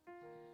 Hallelujah.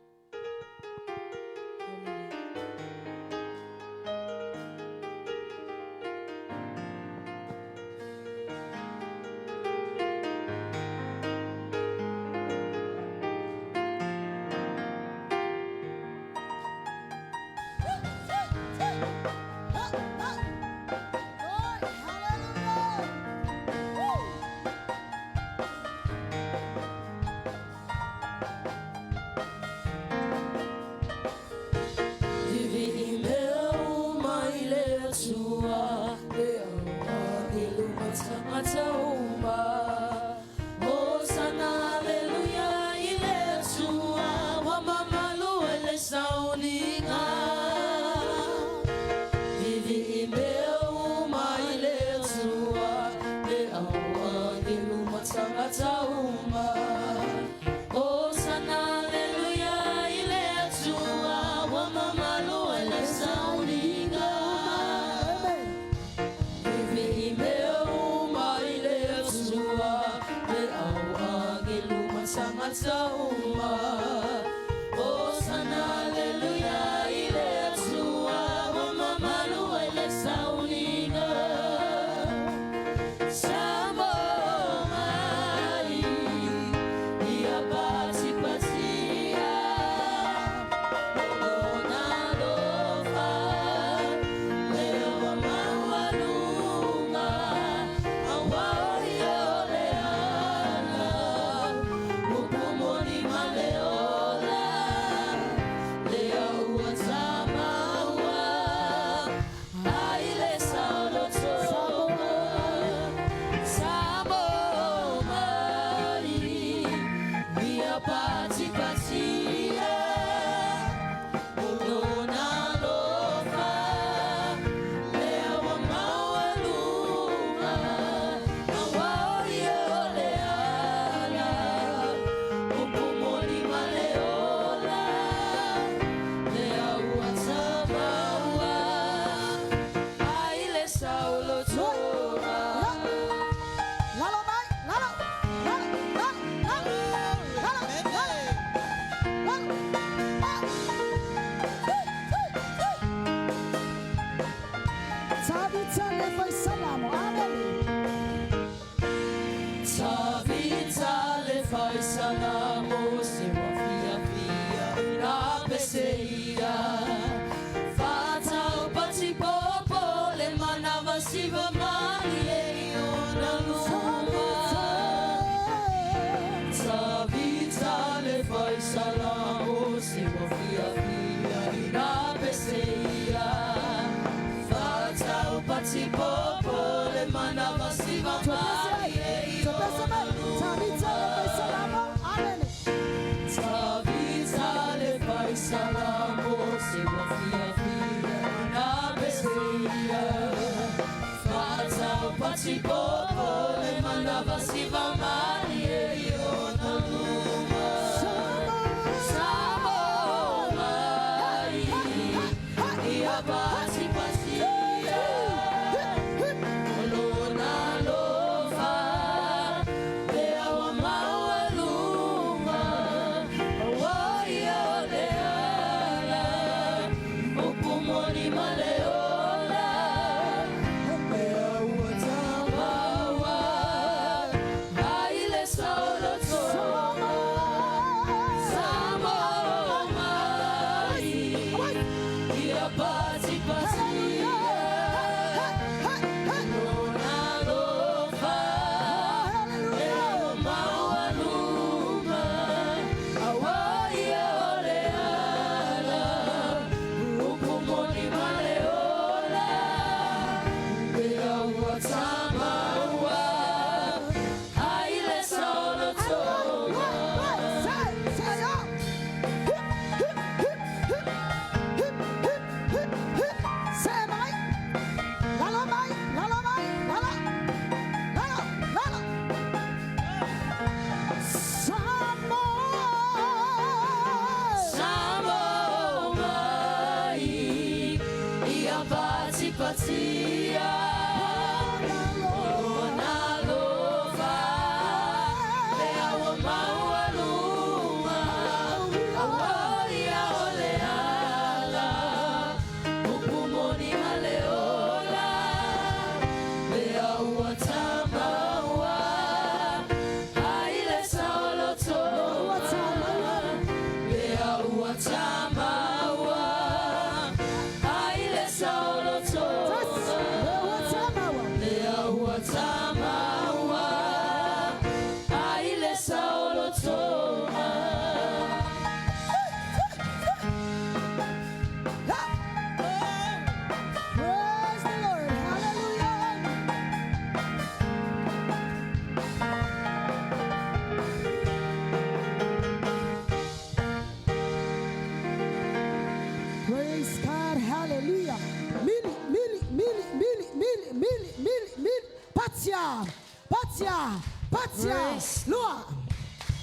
Patia, patia, patia. Grace. Lua,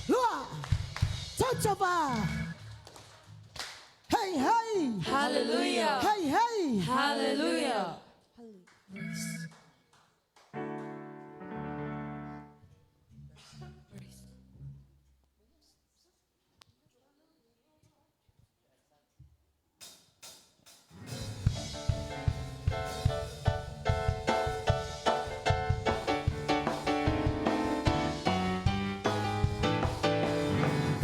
lua. Tautua. Hey, hey. Hallelujah. Hey, hey. Hallelujah. Grace. Grace.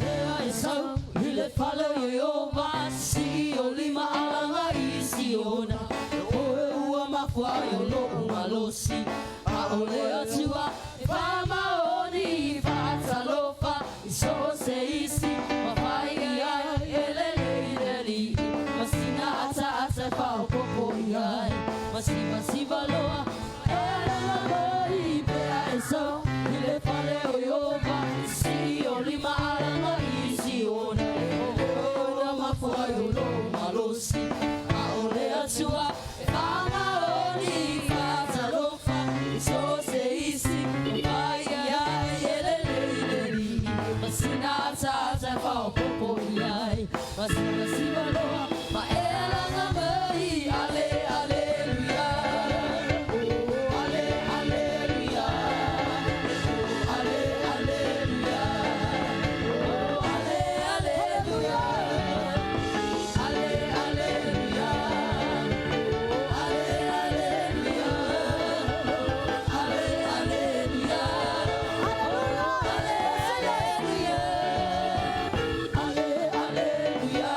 Ea e sau i le fale o Ieova, Sii o lima alaga i Siona. E oe ua mafua ai o loʻu malosi, ʻAʻole Atua e faamaoni i faatalofa i so o se isi, Ma fai ia e lele i le alii, Ma sina ataata e faaopoopo i ai, Ma sivasiva loa e alaga mai pea e sau i le fale o Ieova, Sii o lima alaga i Siona. E oe ua mafua ai o lou malosi, ʻAʻole Atua e faamaoni i faatalofa i so o se isi, Ma fai ia e lele i le alii, Ma sina ataata e faaopoopo i ai, Ma sivasiva loa ma e alaga mai. Ale, aleluia. Oh, ale, aleluia. Oh, ale, aleluia. Oh, ale, aleluia. Ale, aleluia. Oh, ale, aleluia. Ale, aleluia. Oh, ale, aleluia. Ale, aleluia.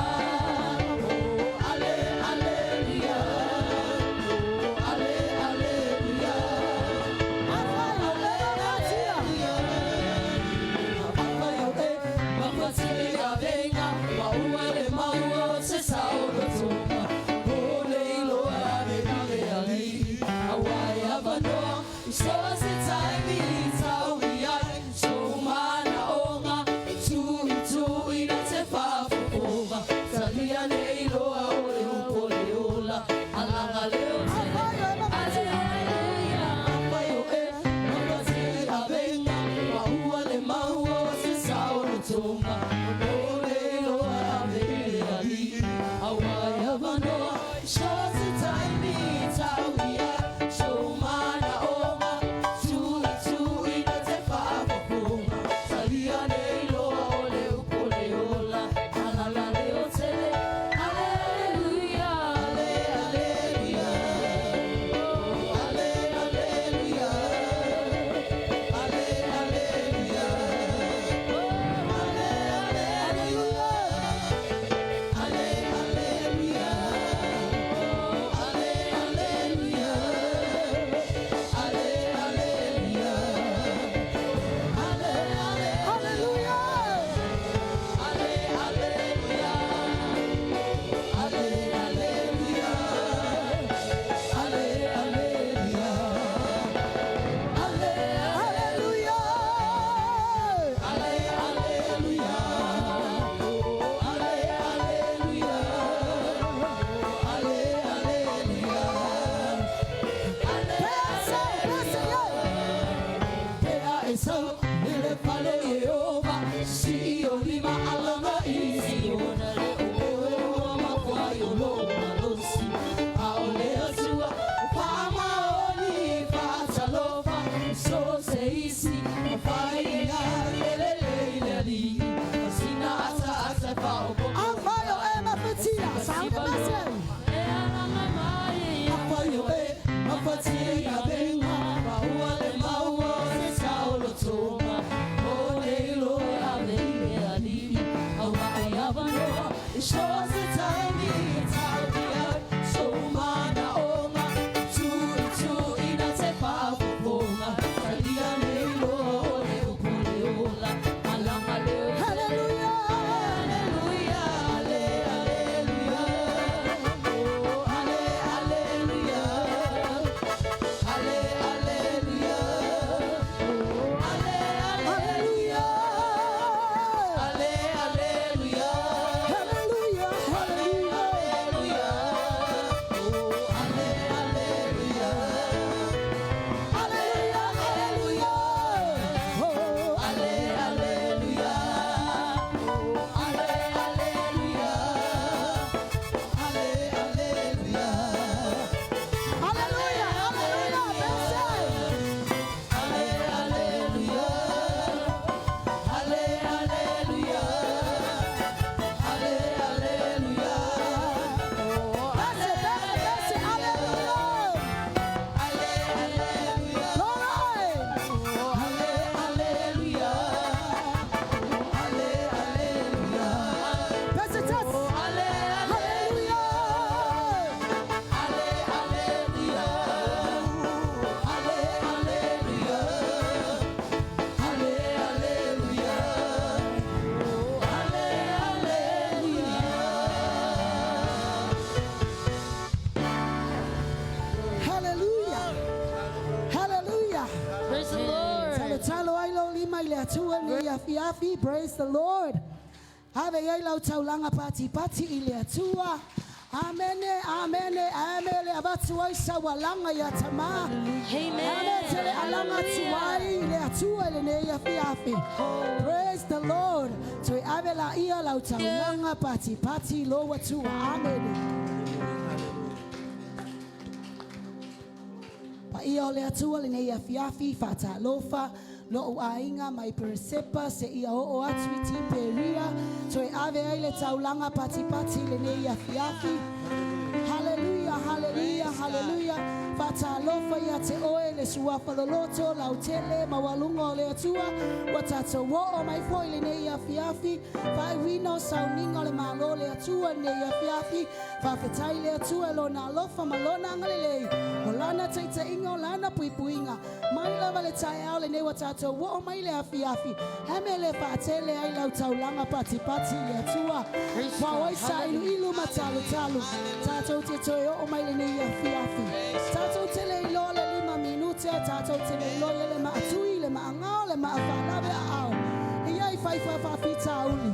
afiafi. Praise the Lord. Ave ai lau taulaga patipati i le Atua. Amene, amene, amene. Avatu ai saualaga ia tamā. Ame tele alaga atu ai i le Atua i lenei afiafi. Praise the Lord. Toe ave laia lau taulaga patipati i lou Atua. Amene. Paia o le Atua lenei afiafi, faatalofa lo'u aiga mai Peresepa seia oo atu i Tiperia, toe ave ai le taulaga patipati i lenei afiafi. Haleluia, haleluia, haleluia. Faatalofa ia te oe le suafa loloto lautele maualuga o le Atua, ua tatou oo mai foi i lenei afiafi, faaiuina o sauniga o le Malo o le Atua i lenei afiafi. Faafetai i le Atua i Lona alofa ma Lona agalelei, o Lana taitaiga, o Lana puipuiga, mai lava le taeao lenei ua tatou oo mai le afiafi. He mea le faatele ai lau taulaga patipati i le Atua. Ua o ai saʻiluʻilu ma talutalu, tatou te toe oo mai lenei afiafi. Tatou te le iloa le 5 minute, tatou te le iloa ia le maatui, le maagao, le maafalave aao. Ia i faifa faafitauli.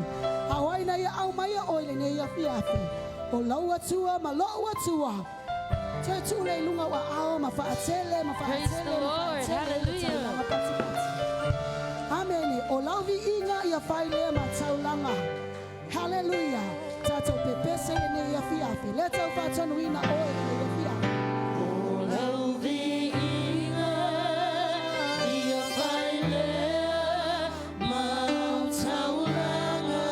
A o ai na ia au mai oe i lenei afiafi. O lau Atua ma lo'u Atua. Toe tuu lea i luga o aao ma faatele ma Praise faatele the ma Lord. faatele le Hallelujah. taulaga patipati. Amene. O lau viiga ia fai lea ma taulaga. Hallelujah. Tatou pepese i lenei afiafi. Le tau faatonuina oe i lenei afiafi. O lau viiga ia fai lea mau taulaga,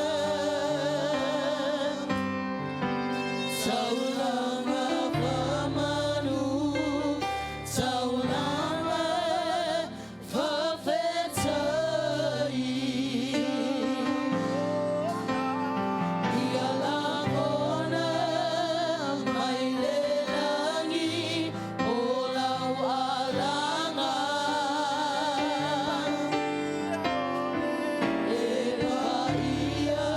taulaga faamanu, taulaga faafetai. Ia lagona mai le lagi o lau alaga. E paia,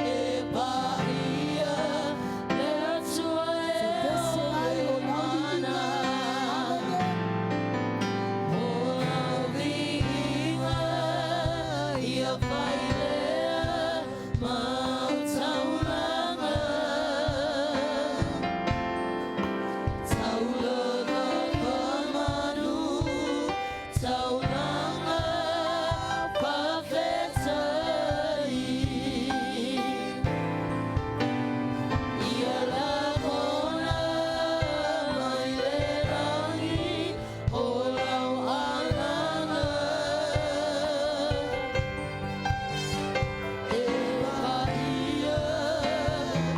e paia, le Atua e Pepese ai o lau viiga. Amene. O lau viiga ia fai lea mau taulaga, taulaga faamanu, taulaga faafetai. Ia lagona mai le lagi o lau alaga. E paia,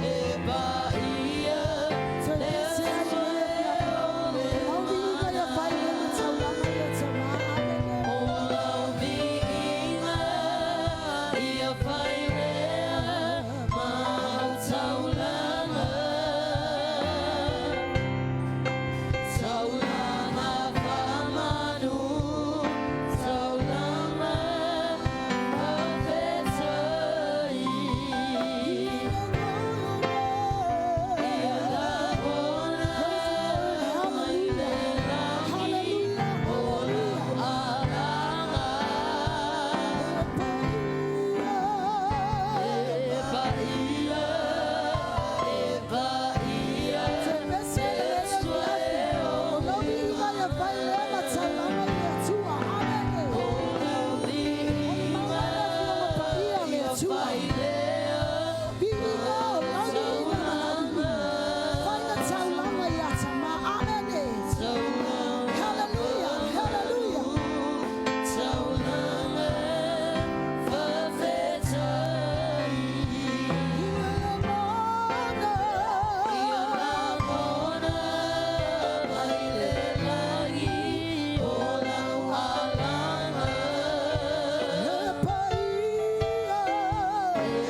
e paia, Toe le pepese ai Atua lenei afiafi. O lau viiga ia fai lea ma taulaga ia tamā. Amene. O lau viiga ia fai lea mau taulaga, taulaga faamanu, taulaga faafetai. Ia lagona mai le lagi Hallelujah. o lau alaga. E paia, e paia, Toe pepese ai lenei afiafi. O lau viiga ia fai lea ma taulaga i le Atua. Amene. o lau viiga Paia le ia Atua. fai lea Viiga o lau viiga ma lau viiga. Fai taulaga ia tamā. Amene. taulaga Hallelujah. Hallelujah. taulaga faafetai. Ia lagona mai le lagi o lau alaga. E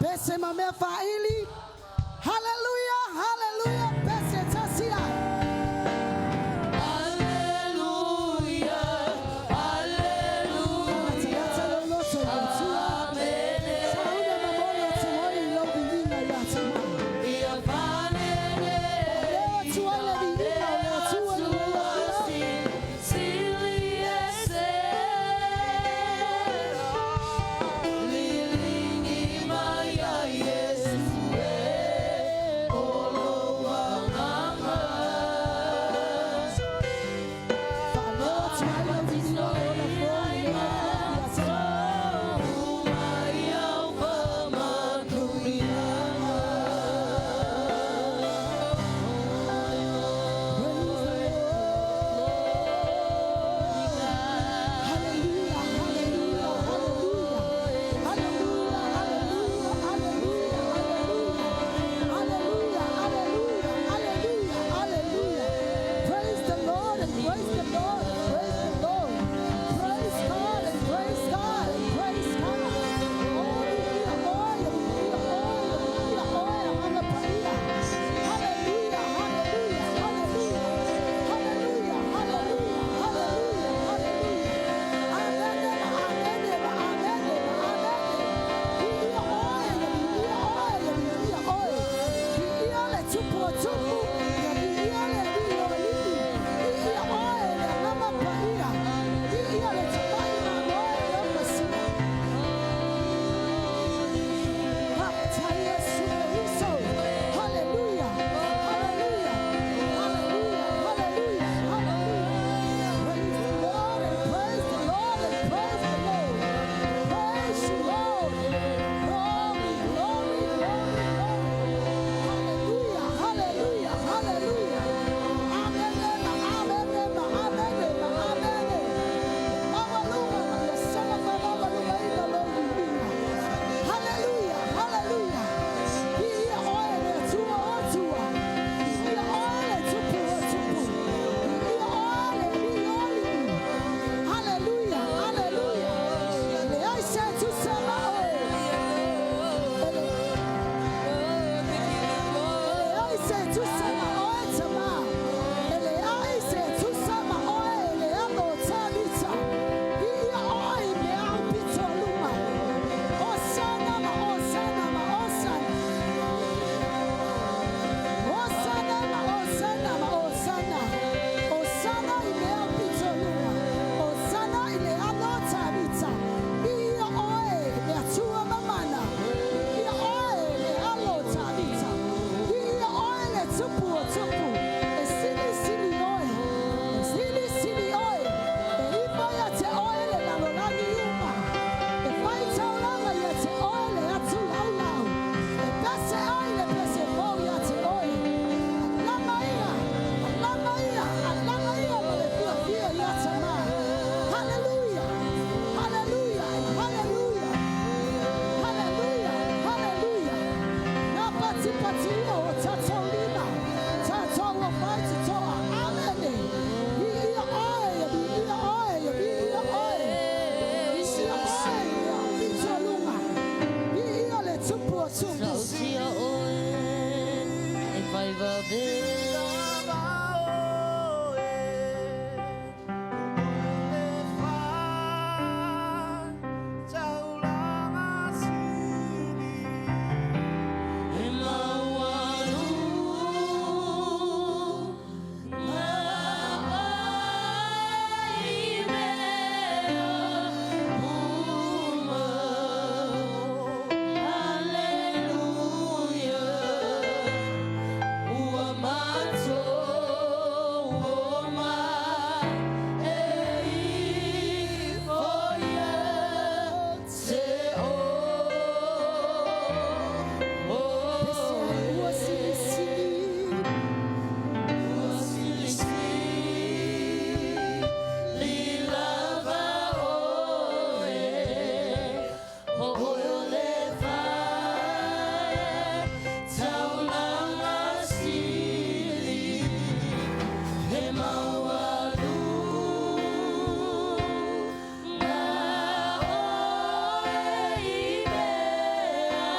Pese ma mea faaili. Haleluya, haleluya, pese e tasi ai. Aleluia, aleluia. Atalata lou loto i le Atua. Sauna momoli atu ai i lou viiga ia te mai. Ia fanene Leo atu ai le viiga o le Atua i lenei afiafi. Sili ese Lilingi mai a Iesu e O lou agaga Faaleo atu ai lou viiga o le ola fou i lenei afiafi ia te mai. Mai au faamanuiaga Praise the Lord. Hallelujah, hallelujah, hallelujah. Hallelujah, hallelujah, hallelujah, hallelujah. Hallelujah, hallelujah, hallelujah, hallelujah. Praise the Lord and praise the Lord and praise the Lord. Praise God and praise God and praise God. Oh, ia oe, ia oe, ia oe, agaga paia. Hallelujah, hallelujah, hallelujah. Hallelujah, hallelujah, hallelujah, hallelujah. Amene, amene, amene, amene. Ia oe, ia oe, ia oe. Ia le tupu o tupu, ia ia le alii o alii. Ia oe le agaga paia. Ia le tamai mamoe o Masia. Faafetai Iesu Keriso. Hallelujah, hallelujah, hallelujah, hallelujah, hallelujah. Praise the Lord and praise the Lord and praise the Lord. Praise you, Lord. Glory, glory, glory, glory. Hallelujah, hallelujah, hallelujah. Amen, amen, amen, amen. Maualuga, ia saga faamaualugaina lou viiga. Hallelujah, hallelujah. Ia oe le Atua o Atua. Ia oe le Tupu o Tupu. Ia oe le Alii o Alii. Hallelujah, hallelujah. Leai se tusa ma oe. Leai se tusa ma oe tama. E leai se tusa ma oe le alo o Tavita. Ia oe i mea au pito o luma. Osana ma Osana ma Osana. Osana ma Osana ma Osana. Osana i mea au pito o luma. Osana i le alo o Tavita. Ia oe le Atua mamana. Ia oe le alo o Tavita. Ia oe le tupu o tupu. E silisili oe. E silisili oe. E ifa ia te oe le lalolagi uma. E fai taulaga ia te oe le atu laulau. E pese ai le pese fou ia te oe. Alama ia, alama ia, alama ia ma le fiafia ia tama. Hallelujah, hallelujah, hallelujah. Hallelujah, hallelujah. Na patipatia o tatou lima. Tatou o faitotoa. Amene. Ia oe, ia oe, ia oe. Ia oe, ia pito luga. Ia le tupu o tupu. Sausia oe e fai vave E maualuga ai mea uma. Aleluia, ua matou mai e ifo ia te Pese ai ua silisili. Ua silisili lava oe, o oe o le taulaga sili, he maualuga oe i mea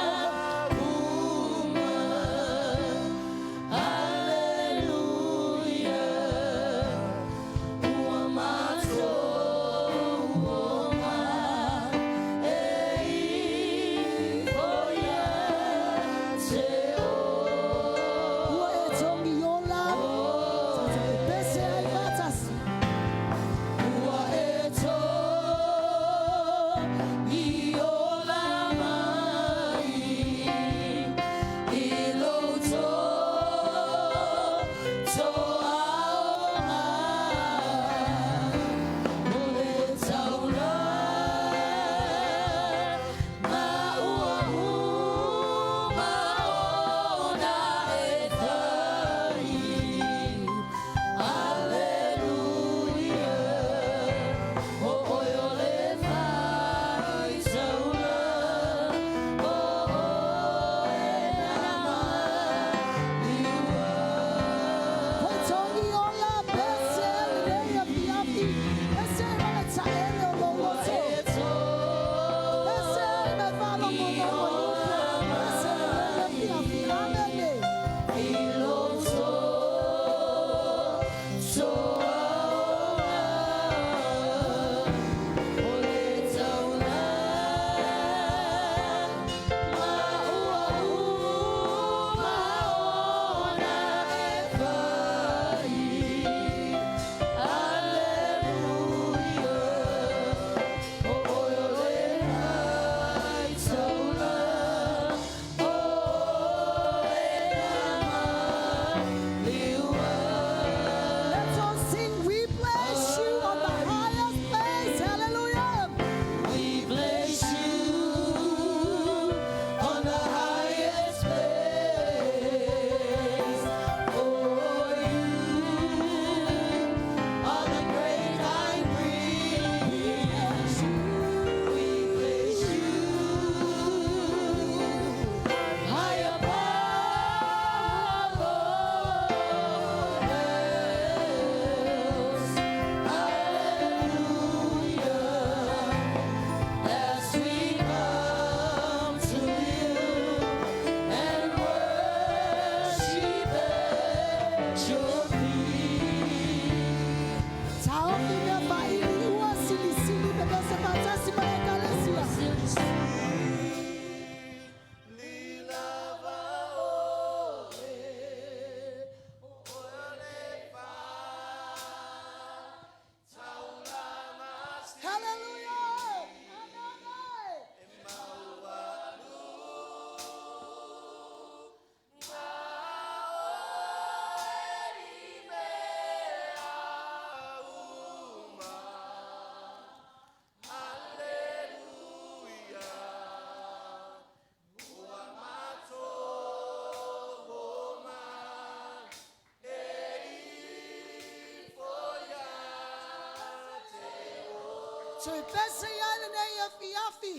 Toe pese ai lenei afiafi.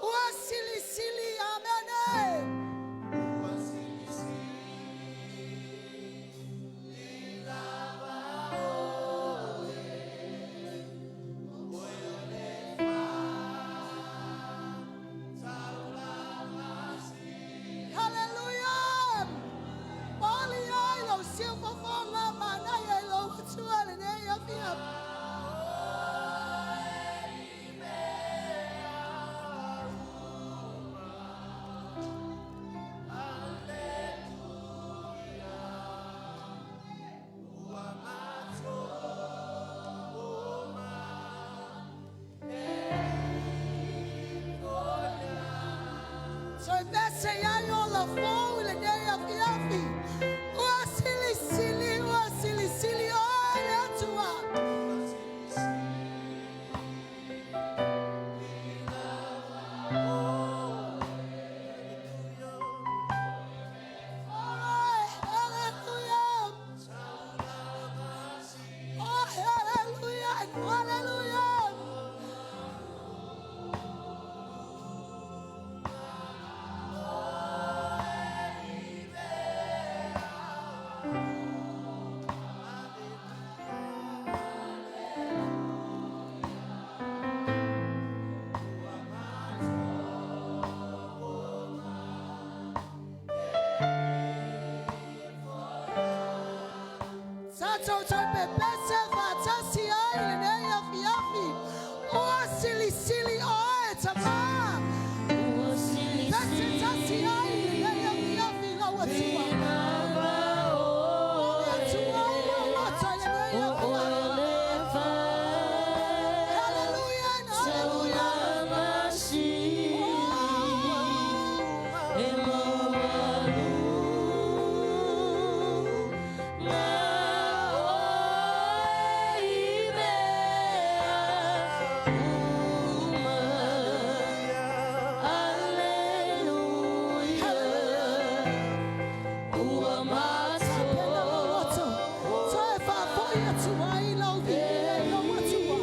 Ua silisili, amene. Hallelujah! Pali ai lau siufofoga manaia i lou Atua lenei afiafi. Toe pese ai o la fou i lenei afiafi. Ua silisili, ua silisili oe le Atua. Alright, hallelujah. Oh, hallelujah and hallelujah. Tatou toe pepese faatasi ai lenei afiafi. Ua silisili oe Tama. Ua Pese tasi silisili ai lenei afiafi lau Atua. Ole Atua i lau loto i lenei O afiafi. oe le Hallelujah and hallelujah. faitaulaga sili e maualuga oe i mea uma. Aleluia, ua Pena lau loto. Toe faafoi atu ai lau viiga i lou Atua.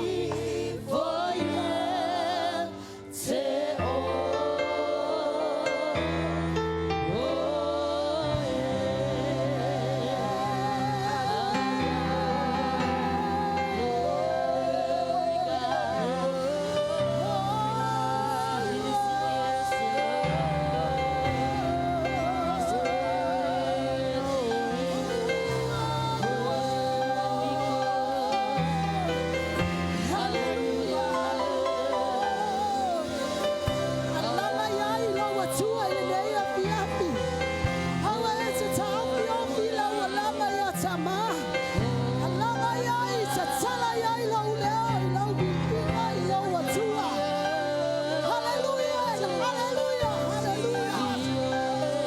Alala iai lau Atua i lenei afiafi. Aua e te taofiofi lau alama ia Tama. Alama iai, tatala iai lau leo i lau viiga i lou Atua. Hallelujah and hallelujah, hallelujah.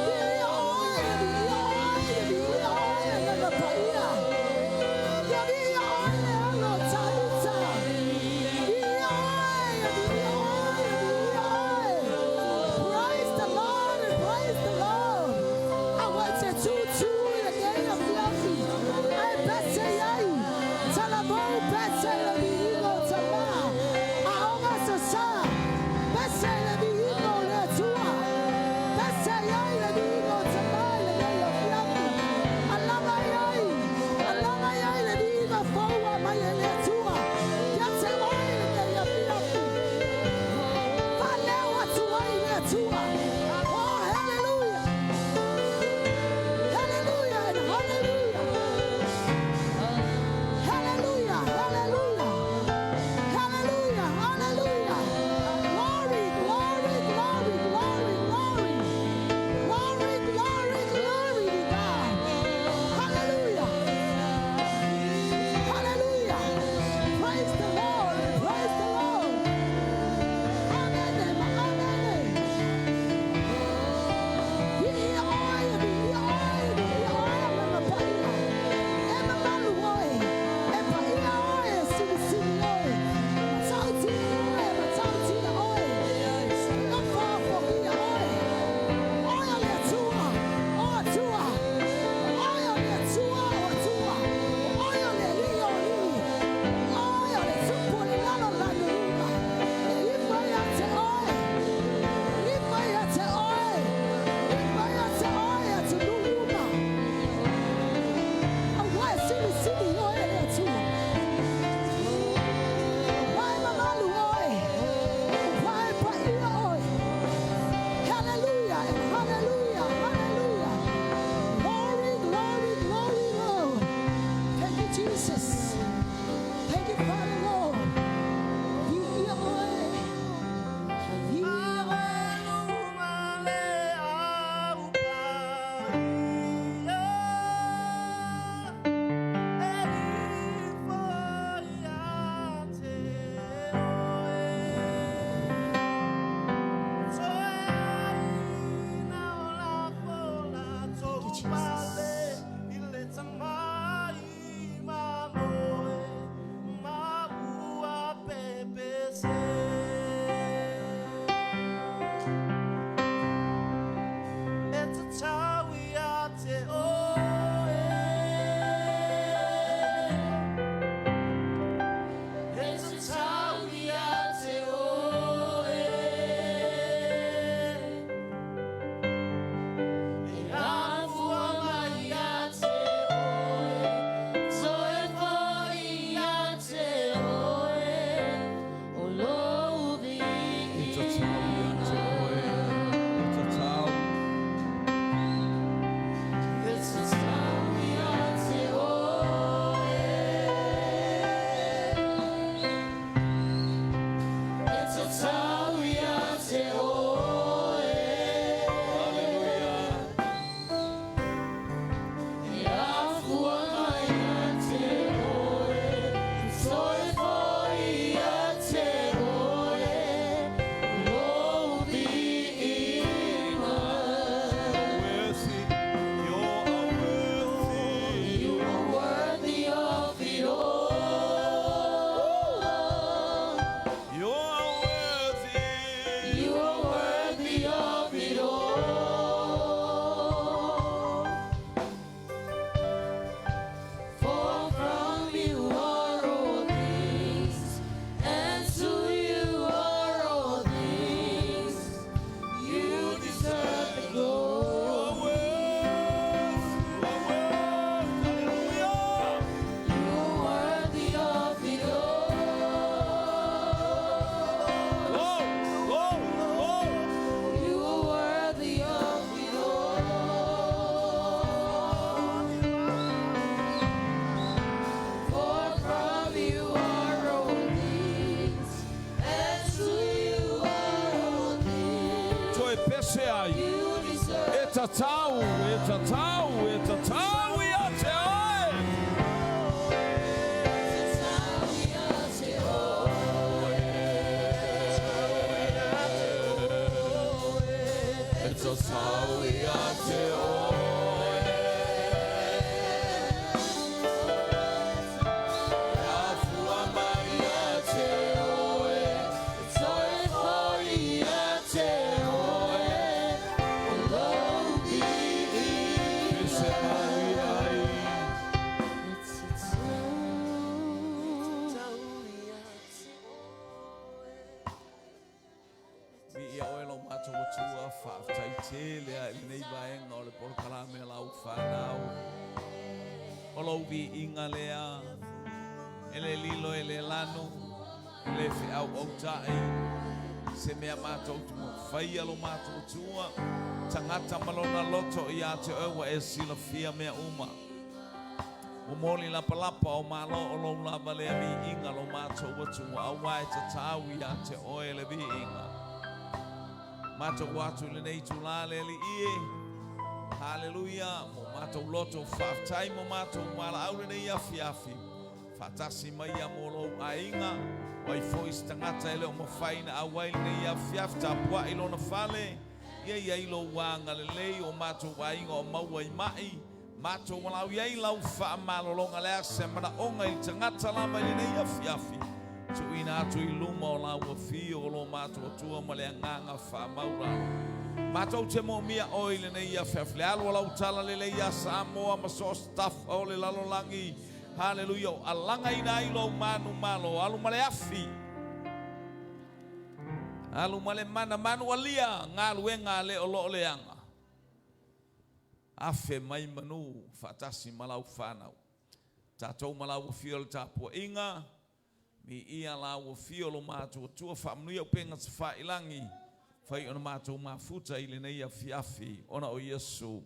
Viia oe, viia oe, viia oe le paia. Ia viia oe le alo Tavita. Viia oe, viia oe, viia oe. Praise the Lord and praise the Lord. Aua te tūtū i lenei afiafi. Ae pese iai. Talavou pese i le viiga o Tama. Aoga sasā. Pese i le viiga o le Atua. Pese iai le viiga o Tama i lenei afiafi. Alaga iai. Alaga iai le viiga fou mai e le Atua. Ia te oe lenei afiafi. Faaleo atu ai le Atua. Oh, hallelujah. Hallelujah and hallelujah. Hallelujah, hallelujah. Hallelujah, hallelujah. Glory, pese ai. E tatau, e tatau, e tatau ia te oe. E tatau ia te oe. E afua mai ia te oe. E toe foi ia te oe. O lou Pese mai ai. Viia oe lo matou Atua, faafetai tele lava i lenei vaega o le polokalame a lau fanau. O lou viiga lea, e le lilo e le lanu, e le feauauta'i, se mea matou te faia lo matou Atua, tagata ma lona loto ia te oe ua e silafia mea uma. Momoli lapalapa o malo o lou lava lea viiga lo matou Atua, auā e tatau ia te oe le viiga. Matou atu i lenei itulā le Alii e. Haleluia, mo matou loto faafetai mo matou valaau lenei afiafi. Faatasi mai ia mo lou aiga, o ai foi se tagata e le o mafai ona auai lenei afiafi, tapuai lona fale, ia i ai lou agalelei, o matou aiga o maua i mai, matou valaau i ai lau faamalologa le a se manaoga i le tagata lava i lenei afiafi. Tuuina atu i luma o lau afio o lo matou Atua ma le agaga faamaulalo. Matou te moomia oe i lenei afiafi, le alu o lau talalelei ia Samoa ma so o se tafa o le lalolagi. Haleluia, o alagaina ai lou manumalo, alu ma le afi, alu ma le mana, manu alia, galuega a le o lo o leaga. Afe mai manu faatasi ma lau fanau. Tatou ma lau afio le tapuaiga, viia lau afio lo matou Atua, faamanuia upega tafailagi, fai ona matou mafuta i lenei afiafi, ona o Iesu.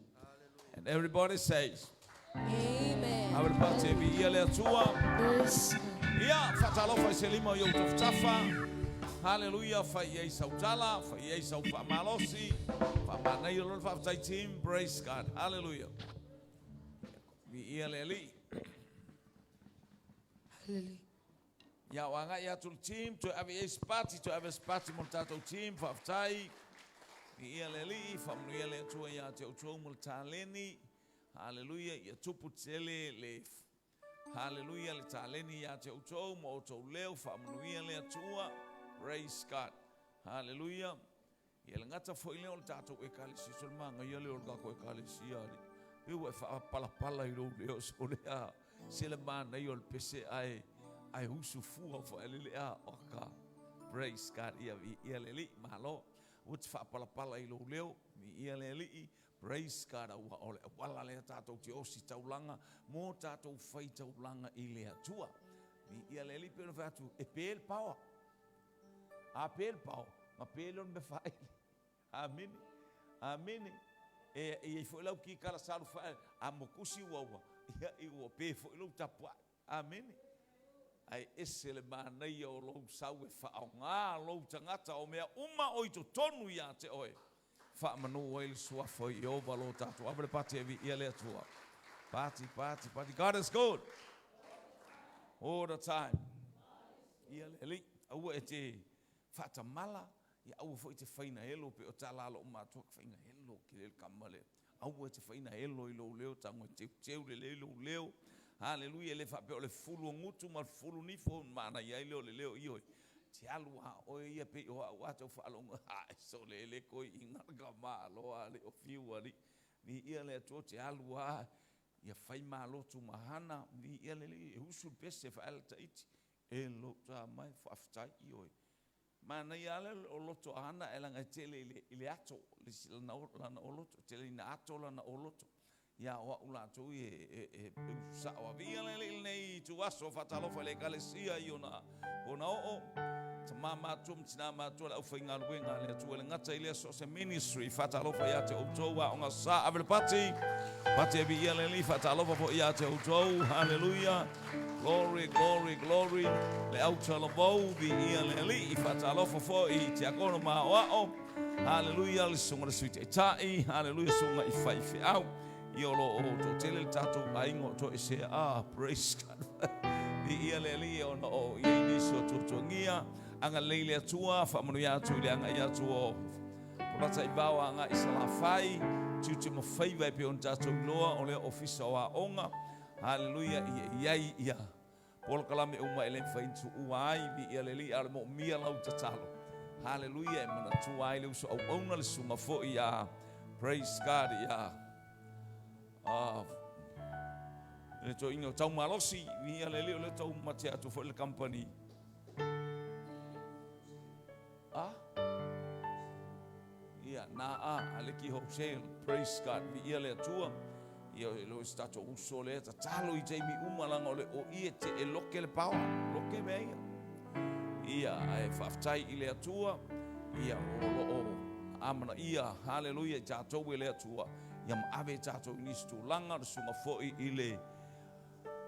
And everybody says, Amen. Ave le pate, viia le Atua. Praise God. Ia, faatalofa i se lima o i ou tafatafa. Haleluia, fai i ai sau tala, fai i ai sau faamalosi, faamanaia lona faafetai team, praise God. Haleluia. Viia le Alii. Hallelujah. Ia, o agai atu le team, toe ave i ai se pati, toe ave se pati mo le tatou team, faafetai. Viia le Alii, faamanuia le Atua ia te outou ma le taleni. Haleluia, ia tupu tele le Haleluia le taleni ia te outou ma outou leo, faamanuia le Atua. Praise God. Haleluia. Ia le gata foi lea o le tatou ekalesia, so le magaia lea o le tatou ekalesia ali. Pe ua e faapalapala i lou leo so lea se le manaia o le pese ae ae usu fua faelele a oka. Praise God. Ia viia le Alii, malo. Ua te faapalapala i lou leo, viia le Alii. Praise God, aua o le auala lea tatou te osi taulaga mo tatou fai taulaga i le Atua. Viia le Alii, pe ona fai atu, e pe le paoa. A pe le pao, ma pe lea o le mea faaele. Amene. Amene. E i ai foi lau kikala sa alu faaele, a mokusi ua ua, ia, ua pe foi lou tapuai. Amene. Ae ese le manaia o lou sau e faaaoga lou tagata o mea uma o i totonu ia te oe. Faamanu ai le suafa o Ieova lo tatou. Ave le pati e viia le Atua. Pati, pati, pati. God is good. All the time. Ia le Alii. Aua e te faatamala, ia aua foi e te fainaelo pe o tala a lou matua, fainaelo ke le kama lea. Aua e te fainaelo i lou leo, tago e teuteu lelei lou leo. Haleluia, e le faapea o le fulu o gutu ma le fulu nifo ona manaia ai lea o le leo, ioe. Te alu a oe ia pei o au a tau faalogo, ae sole le koiina le kama aloa alii o fiu alii. Viia le Atua, te alu a ia fai malotu ma hana, viia le Alii, e usu le pese faaela taiti. E lou tama e faafetai, ioe. Manaia lava le oloto a Hana ae leaga e tele i le, i le ato, le isi lana, lana oloto, tele ina ato lana oloto. Ia, o a'u latou ia e peu sa'o a. Viia le Alii i lenei ituaso, faatalofa i le Ekalesia i ona kona oo, tama matutua ma tina matutua, le aufaigaluega a le Atua i le gata i lea so o se ministry, faatalofa ia te outou aoga sa ave le pati, pati e viia le Alii, faatalofa foi ia te outou, haleluia, glory, glory, glory, le au talavou, viia le Alii, faatalofa foi i tiakono ma aoao, Haleluia, le susuga le Sui Taitai, haleluia, susuga i faifeau. Ia o lo o toatele le tatou aiga o toesea. Ah, praise God. Viia le Alii ona o i ai nisi o tuatuagia. Agalelei le Atua, faamanuia atu i le agai atu o Polata i Vao agai i Salafai, tiute ma faiva e pei ona tatou iloa o lea ofisa o aoga. Haleluia, ia i ai ia Polokalame uma e le mafai ona tuua ai, viia le Alii, a o le moomia lau tatalo. Haleluia, e manatua ai le uso auauna, le susuga foi ia, praise God, ia le toeaina o Taumalosi, viia le Alii, o lea tau mate atu foi le company. Ah? Ia, na a, Aleki Hotel, praise God, viia le Atua. Ia, e le o se tatou uso lea, tatalo i taimi uma, leaga o le o i e te e loke le paoa, loke mea ia. Ia, ae faafetai i le Atua, ia, o lo o amanaia, haleluia, i tatou e le Atua, ia ma ave tatou i nisi tulaga, le susuga foi i le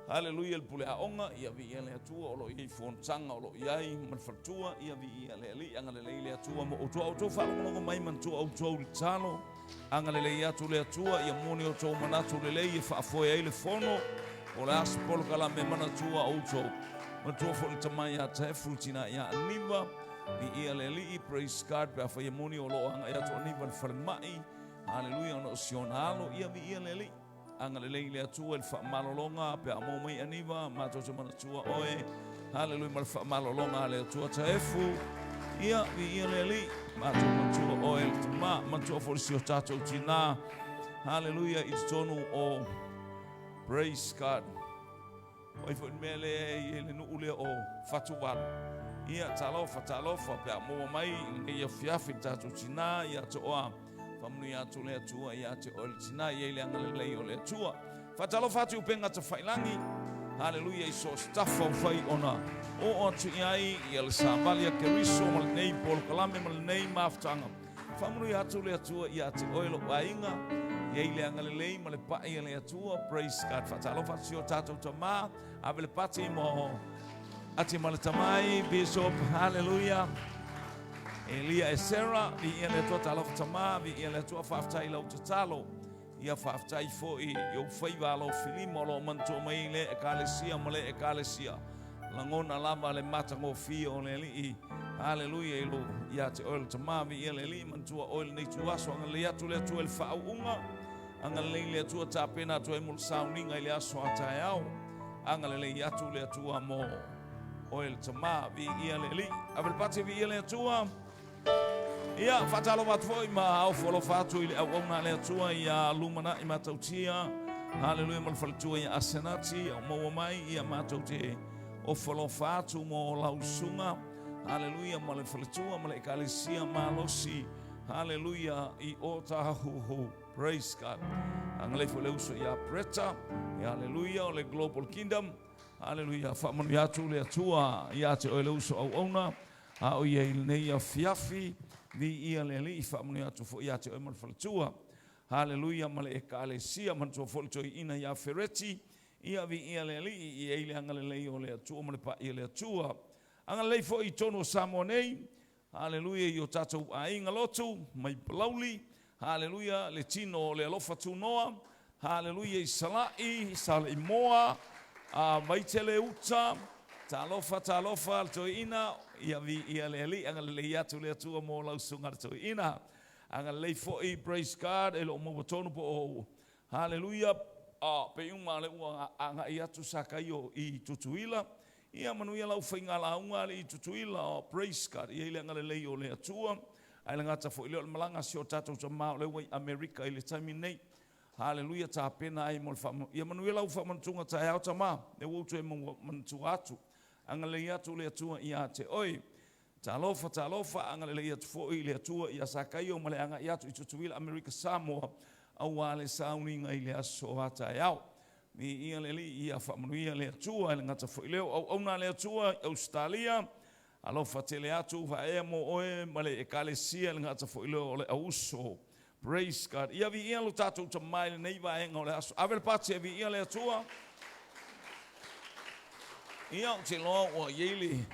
Haleluia le pule aoga, ia viia le Atua o lo o i ai fonotaga o lo o i ai ma le faletua, ia viia le Alii, agalelei le Atua mo outou, a outou faalogologo mai manatua outou i le tatalo, agalelei atu le Atua, ia moni outou manatu lelei e faafoe ai le fono, po o le a se polokalame manatua outou. Manatua foi le tama ia Taefu, le tina ia Aniva, viia le Alii, praise God, pe afai e moni o lo o agai atu Aniva i le falemai, haleluia, ona o si ona alo, ia viia le Alii. Agalelei le Atua i le faamalologa pe a maua mai Aniva, matou te manatua oe. Haleluia ma le faamalologa a le Atua Taefu. Ia, viia le Alii, matou manatua oe le tama, manatua foi si o tatou tina. Haleluia i totonu o Praise God. O ai foi le mea lea e i le nuu lea o Fatuvalu. Ia, talofa, talofa, pe a maua mai i lenei afiafi le tatou tina, ia toa faamanuia atu le Atua ia te oe le tina, i ai le agalelei o le Atua. Faatalofa atu i upega tafailangi, haleluia i so o se tafa ua fai ona oo atu i ai ia le savali a Keriso ma lenei polokalame ma lenei mafutaga. Faamanuia atu le Atua ia te oe lou aiga, i ai le agalelei ma le pai a le Atua. Praise God. Faatalofa atu si o tatou tama, ave le pati mo ati ma le tamai, Bishop, hallelujah. Elia e Sarah, viia le Atua, talofa tama, viia le Atua, faafetai i lau tatalo. Ia faafetai foi i ou faiva alo filima o lo o manatua mai i le ekalesia ma le ekalesia. Lagona lava le matagofie o le Alii. Haleluia i lo ia te oe le tama, viia le Alii, manatua oe lenei ituaso, agalelei atu le Atua i le faauuga, agalelei le Atua tapena atu ai mo le sauniga i le aso a taeao, agalelei atu le Atua mo oe le tama, viia le Alii. Ave le pati, viia le Atua. Ia, faatalofa atu foi ma ofo alofa atu i le auauna a le Atua ia Lumanai Matautia. Haleluia ma le faletua ia Asenati, o maua mai ia matou te ofo alofa atu mo lau susuga. Haleluia ma le faletua ma le ekalesia malosi. Haleluia i Otahuhu. Praise God. Agalelei foi le uso ia Bretta. Haleluia o le Global Kingdom. Haleluia. Faamanuia atu le Atua ia te oe le uso auauna. A o ia i lenei afiafi, viia le Alii, faamanuia atu foi ia te oe ma le faletua. Haleluia ma le Ekalesia, manatua foi le toeaina ia Fereti, ia viia le Alii, i ai le agalelei o le Atua ma le paia o le Atua. Agalelei foi i totonu o Samoa nei, haleluia i o tatou aiga lotu mai Palauli, haleluia le tino o le alofa tunoa, Haleluia i Sala'i, Saleimoa, a Vaitele uta, talofa, talofa le toeaina, ia viia le Alii, agalelei atu le Atua mo lau susuga le toeaina. Agalelei foi, praise God, e le o maua tonu po o, haleluia, a, pei uma lea ua agai atu Sakaio i Tutuila, ia manuia lau faiga lauga alii Tutuila, praise God, i ai le agalelei o le Atua. Ae le gata foi lea o le malaga a si o tatou tama o lea ua i Amerika i le taimi nei. Haleluia, tapena ai mo le faama... Ia manuia lau faamanatuga taeao tama, lea ua ou toe manatua atu. Agalelei atu le Atua ia te oe. Talofa, talofa, agalelei atu foi le Atua ia Sakaio ma le agai atu i Tutuila, Amerika Samoa. Auā le sauniga i le aso a taeao. Viia le Alii, ia faamanuia le Atua i le gata foi lea o auauna a le Atua i Ausetalia. Alofa tele atu vaea mo oe ma le Ekalesia i le gata foi lea o le auuso. Praise God. Ia viia lo tatou Tama i lenei vaega o le aso. Ave le pati e viia le Atua. Ia, ou te iloa ua i ai le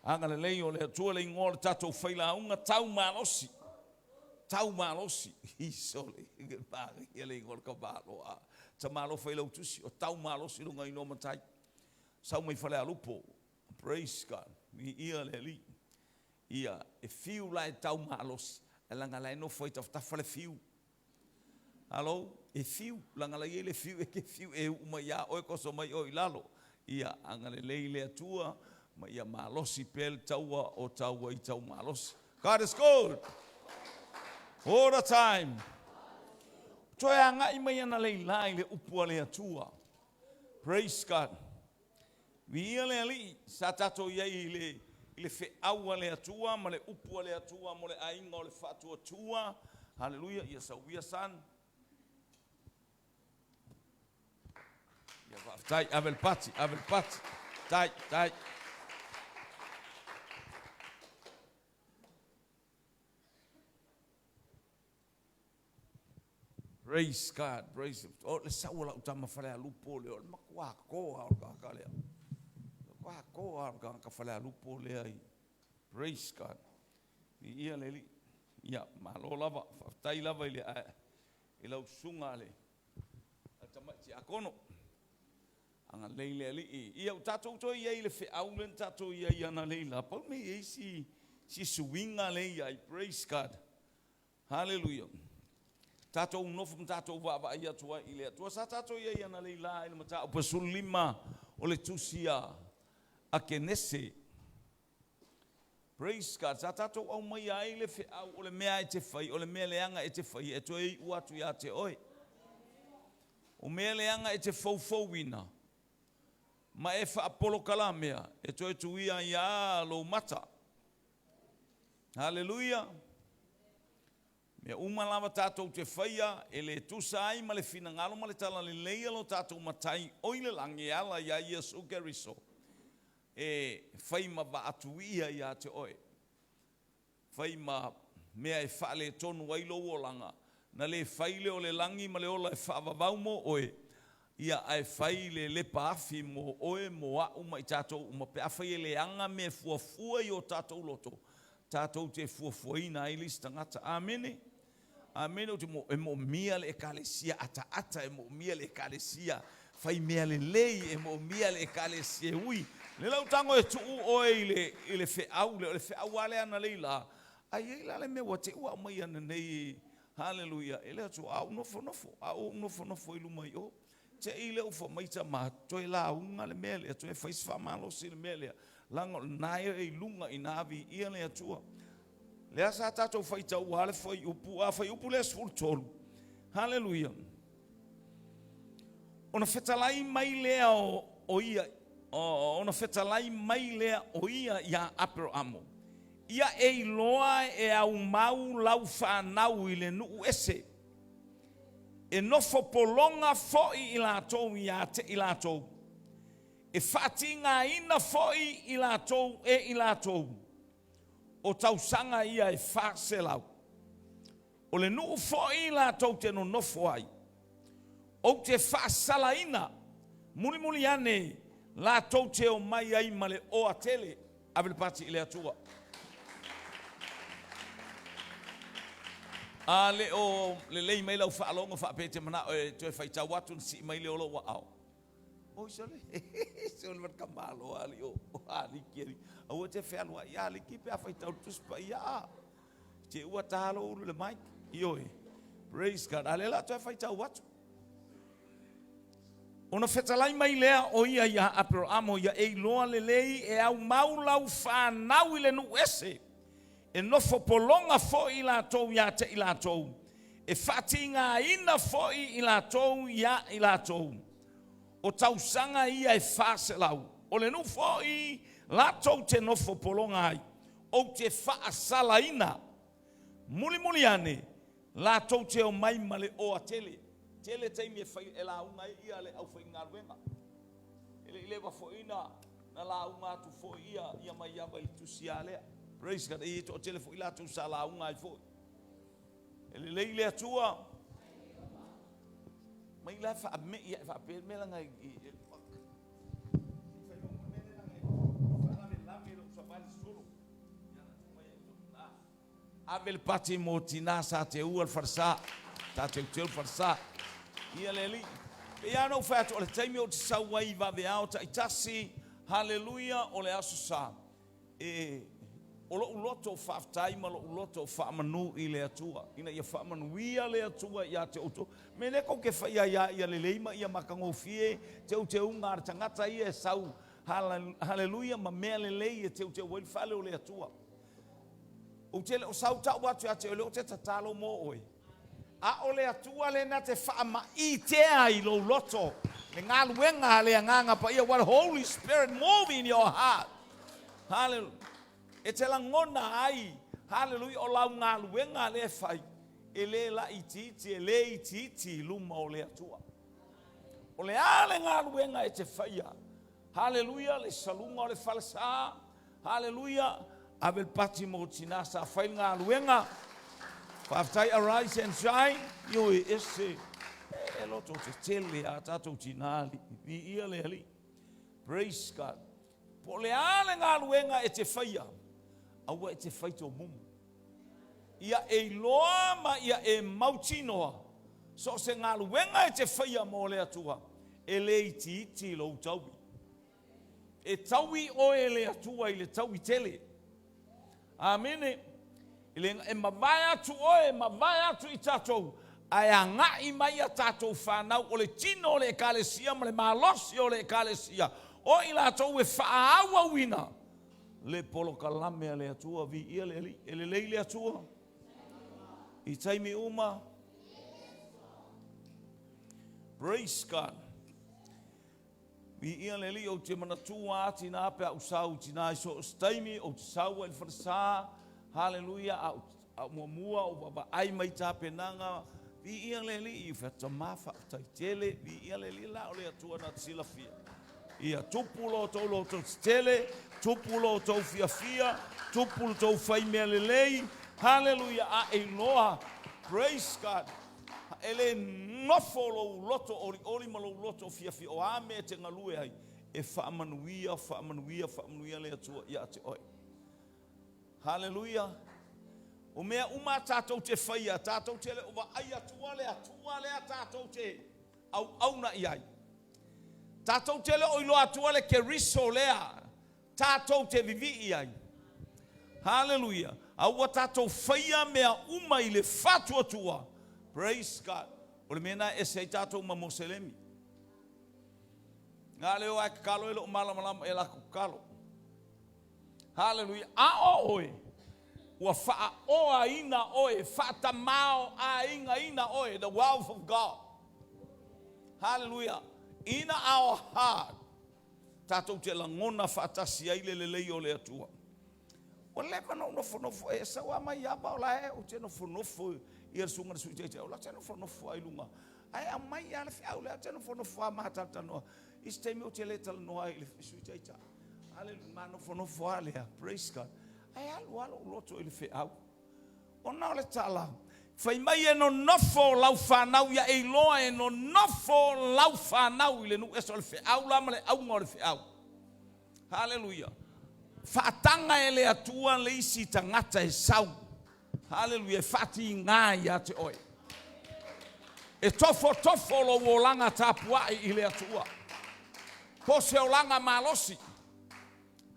agalelei o le Atua le igoa o le tatou failauga tau malosi. Tau malosi. I sole, manaia le igoa o le tamaloa. Tamaloa Failautusi, o tau malosi lona igoa matai. Sau mai Falealupo. Praise God. Viia le Alii. Ia, e fiu la e tau malosi, ae leaga la e nofo ai tafatafa le fiu. Alo, e fiu, leaga la e i ai le fiu, e te fiu e uu mai ia oe, toso mai oe i lalo. Ia, agalelei le Atua, ma ia malosi pea le taua o taua i tau malosi. God is good all the time. Toe agai mai analeila i le upu a le Atua. Praise God. Viia le Alii, sa tatou i ai i le, i le feau a le Atua ma le upu a le Atua mo le aiga o le faatuatua. Haleluia, ia sauia son. Ia faafetai, ave le pati, ave le pati. Tai, tai. Praise God, praise. O le sau o lau tama Falealupo lea, o le matua toa o le tagata lea. Matua toa o le tagata Falealupo lea. Praise God. Viia le Alii. Ia, malo lava, faafetai lava i le i lau susuga le tamai tiakono. Agalelei le Alii. Ia, ua tatou toe i ai i le feau lea na tatou i ai analeila. Pau mea i ai si, si suiga lea i ai. Praise God. Haleluia. Tatou nofo ma tatou vaavaai atu ai i le Atua. Sa tatou i ai analeila i le mataupu 15 o le tusi a Kenese. Praise God. Sa tatou aumaia ai le feau o le mea e te fai, o le mea leaga e te fai, e toe iu atu ia te oe. O mea leaga e te foufouina, ma e faapolokalamea, e toe tuia ai lava lou mata. Haleluia! Mea uma lava tatou te faia, e le tusa ai ma le finagalo ma le talalelei a lo tatou Matai o i le lagi e ala iā Iesu Keriso, e fai ma vaatuia ia te oe, fai ma mea e faaletonu ai lou olaga, na le fai lea o le lagi ma le ola e faavavau mo oe, ia ae fai le lepa afi mo oe, mo a'u ma i tatou uma, pe afai e leaga mea e fuafua i o tatou loto, tatou te fuafuaina ai le isi tagata. Amene. Amene. Ou te mo, e moomia le ekalesia ataata, e moomia le ekalesia fai mea lelei, e moomia le ekalesia e ui. Le lau tago e tuu oe i le, i le feau lea, o le feau lava lea analeila, a i ai la le mea ua te i ua aumai ananei, haleluia, e le atu, a ou nofonofo, a ou nofonofo i luma i o. Te i lea ua fai mai tama, toe lauga le mea lea, toe fai se faamalosi le mea lea, leaga o lena e i luga i ina, viia le Atua. Lea sa tatou faitaua le fuaiupu, a fuaiupu lea 13. Haleluia. Ona fetalai mai lea o, o ia, ona fetalai mai lea o ia iā Aperaamo, Ia e iloa e aumau lau fanau i le nuu ese, e nofo pologa foi i latou ia te i latou, e faatigaina foi i latou e i latou, o tausaga ia e 400. O le nuu foi latou te nonofo ai, ou te faasalaina mulimuli ane latou te omai ai ma le oa tele. Ave le pati i le Atua. A le o lelei mai lau faalogo faapea e te manao e toe faitau atu ona sii mai lea o lou aao. Oi sole, sole ma le tamaloa alii o aliki alii. Aua te fealuai ia aliki pe a faitau le Tusi Paia. A, te ua ta lou ulu i le mic. Ioe. Praise God. A lea la toe faitau atu. Ona fetalai mai lea o ia iā Aperaamo, ia e iloa lelei e aumau lau fanau i le nuu ese, e nofo pologa foi i latou ia te i latou, e faatigaina foi i latou iā i latou, o tausaga ia e 400. O le nuu foi latou te nofo pologa ai, ou te faasalaina. Mulimuli ane. Latou te omai ma le oa tele. Tele taimi e fai e lauga ai ia le aufaigaluega. E le i leva foi na na lauga atu foi ia ia Maiava i le tusi a lea. Praise God. E toatele foi latou sa lauga ai foi. E lelei le Atua. Mai la faamei ae faapea le mea laga i Ave le pati mo tinā sa teua le falesa, sa teuteu le falesa. Ia le Alii. E pei lava ona ou fai atu, o le taimi ou te sau ai i vaveao taitasi, haleluia, o le Aso Sa, e, o lou loto faafetai ma lou loto faamanu i le Atua, ina ia faamanuia le Atua ia te outou. Mea lea tou te faia ia ia lelei ma ia matagofie teuteuga a le tagata ia e sau, haleluia, ma mea lelei e teuteu ai le fale o le Atua. Ou te le o sau tau atu ia te oe, o lea ou te tatalo mo oe. A o le Atua lena te faamaitea i lou loto le galuega a le Agaga Paia, what Holy Spirit move in your heart. Hallelujah. E te lagona ai, hallelujah, o lau galuega lea e fai, e le laitiiti, e le itiiti i luma o le Atua. O le a le galuega e te faia? Hallelujah, le saluga o le falesa, Haleluia! Ave le pati mo tina sa fai le galuega. Faafetai Arise and Shine. Ioe ese e loto tetele a tatou tina alii. Viia le Alii. Praise God. Po o le a le galuega e te faia, aua e te fai tomumu. Ia e iloa ma ia e mautinoa, so o se galuega e te faia mo le Atua, e le itiiti lou taui. E taui oe e le Atua i le taui tele. Amene. E le, e mavae atu oe, e mavae atu i tatou, ae agai mai a tatou fanau, o le tino o le Ekalesia ma le malosi o le Ekalesia, o i latou e faaauauina le polokalame a le Atua. Viia le Alii. E lelei le Atua i taimi uma. Praise God. Viia le Alii, ou te manatua a tina pe a ou sau i tina i so o se taimi, ou te sau ai i le falesa, haleluia, a ou muamua ou vaavaai mai i tapenaga, viia le Alii, ou fai atu, Tama, faafetai tele, viia le Alii, la o le Atua na te silafia. Ia tupu lo outou loto tetele, tupu lo outou fiafia, tupu lo outou fai mea lelei, haleluia, a e iloa, praise God, E le nofo lou loto olioli ma lou loto fiafia, o a mea e te galue ai, e faamanuia, faamanuia, faamanuia le Atua ia te oe. Haleluia! O mea uma a tatou te faia, tatou te le o vaai atua le Atua lea tatou te auauna i ai. Tatou te le o iloa atua le Keriso lea tatou te vivii ai. Haleluia! A ua tatou faia mea uma i le faatuatua. Praise God! O le mea lena e ese ai tatou ma Moselemi. Na leo ae tatalo e le o malamalama e latou tatalo. Haleluia! A o oe, ua faaoaina oe, faatamaoaigaina oe, the wealth of God. Haleluia! In our heart. Tatou te lagona faatasi ai le lelei o le Atua. Ua leva ona ou nofonofo, e sau lava mai ava o la e ou te nofonofo ia le susuga i le Sui Taitai, o la te nofonofo lava i luga. Ae aumai lava le feau lea, ou te nofonofo lava ma talatalanoa. I se taimi ou te le talanoa ai i le Sui Taitai. Haleluia, ma nofonofo lava lea, praise God. Ae alu lava lou loto i le feau. Ona o le tala, fai mai e nonofo lau fanau ia e iloa e nonofo lau fanau i le nuu ese o le feau la ma le auga o le feau. Haleluia. Faataga e le Atua le isi tagata e sau. Haleluia. E faatiga ia te oe. E tofotofo lou olaga tapuai i le Atua. Po se olaga malosi.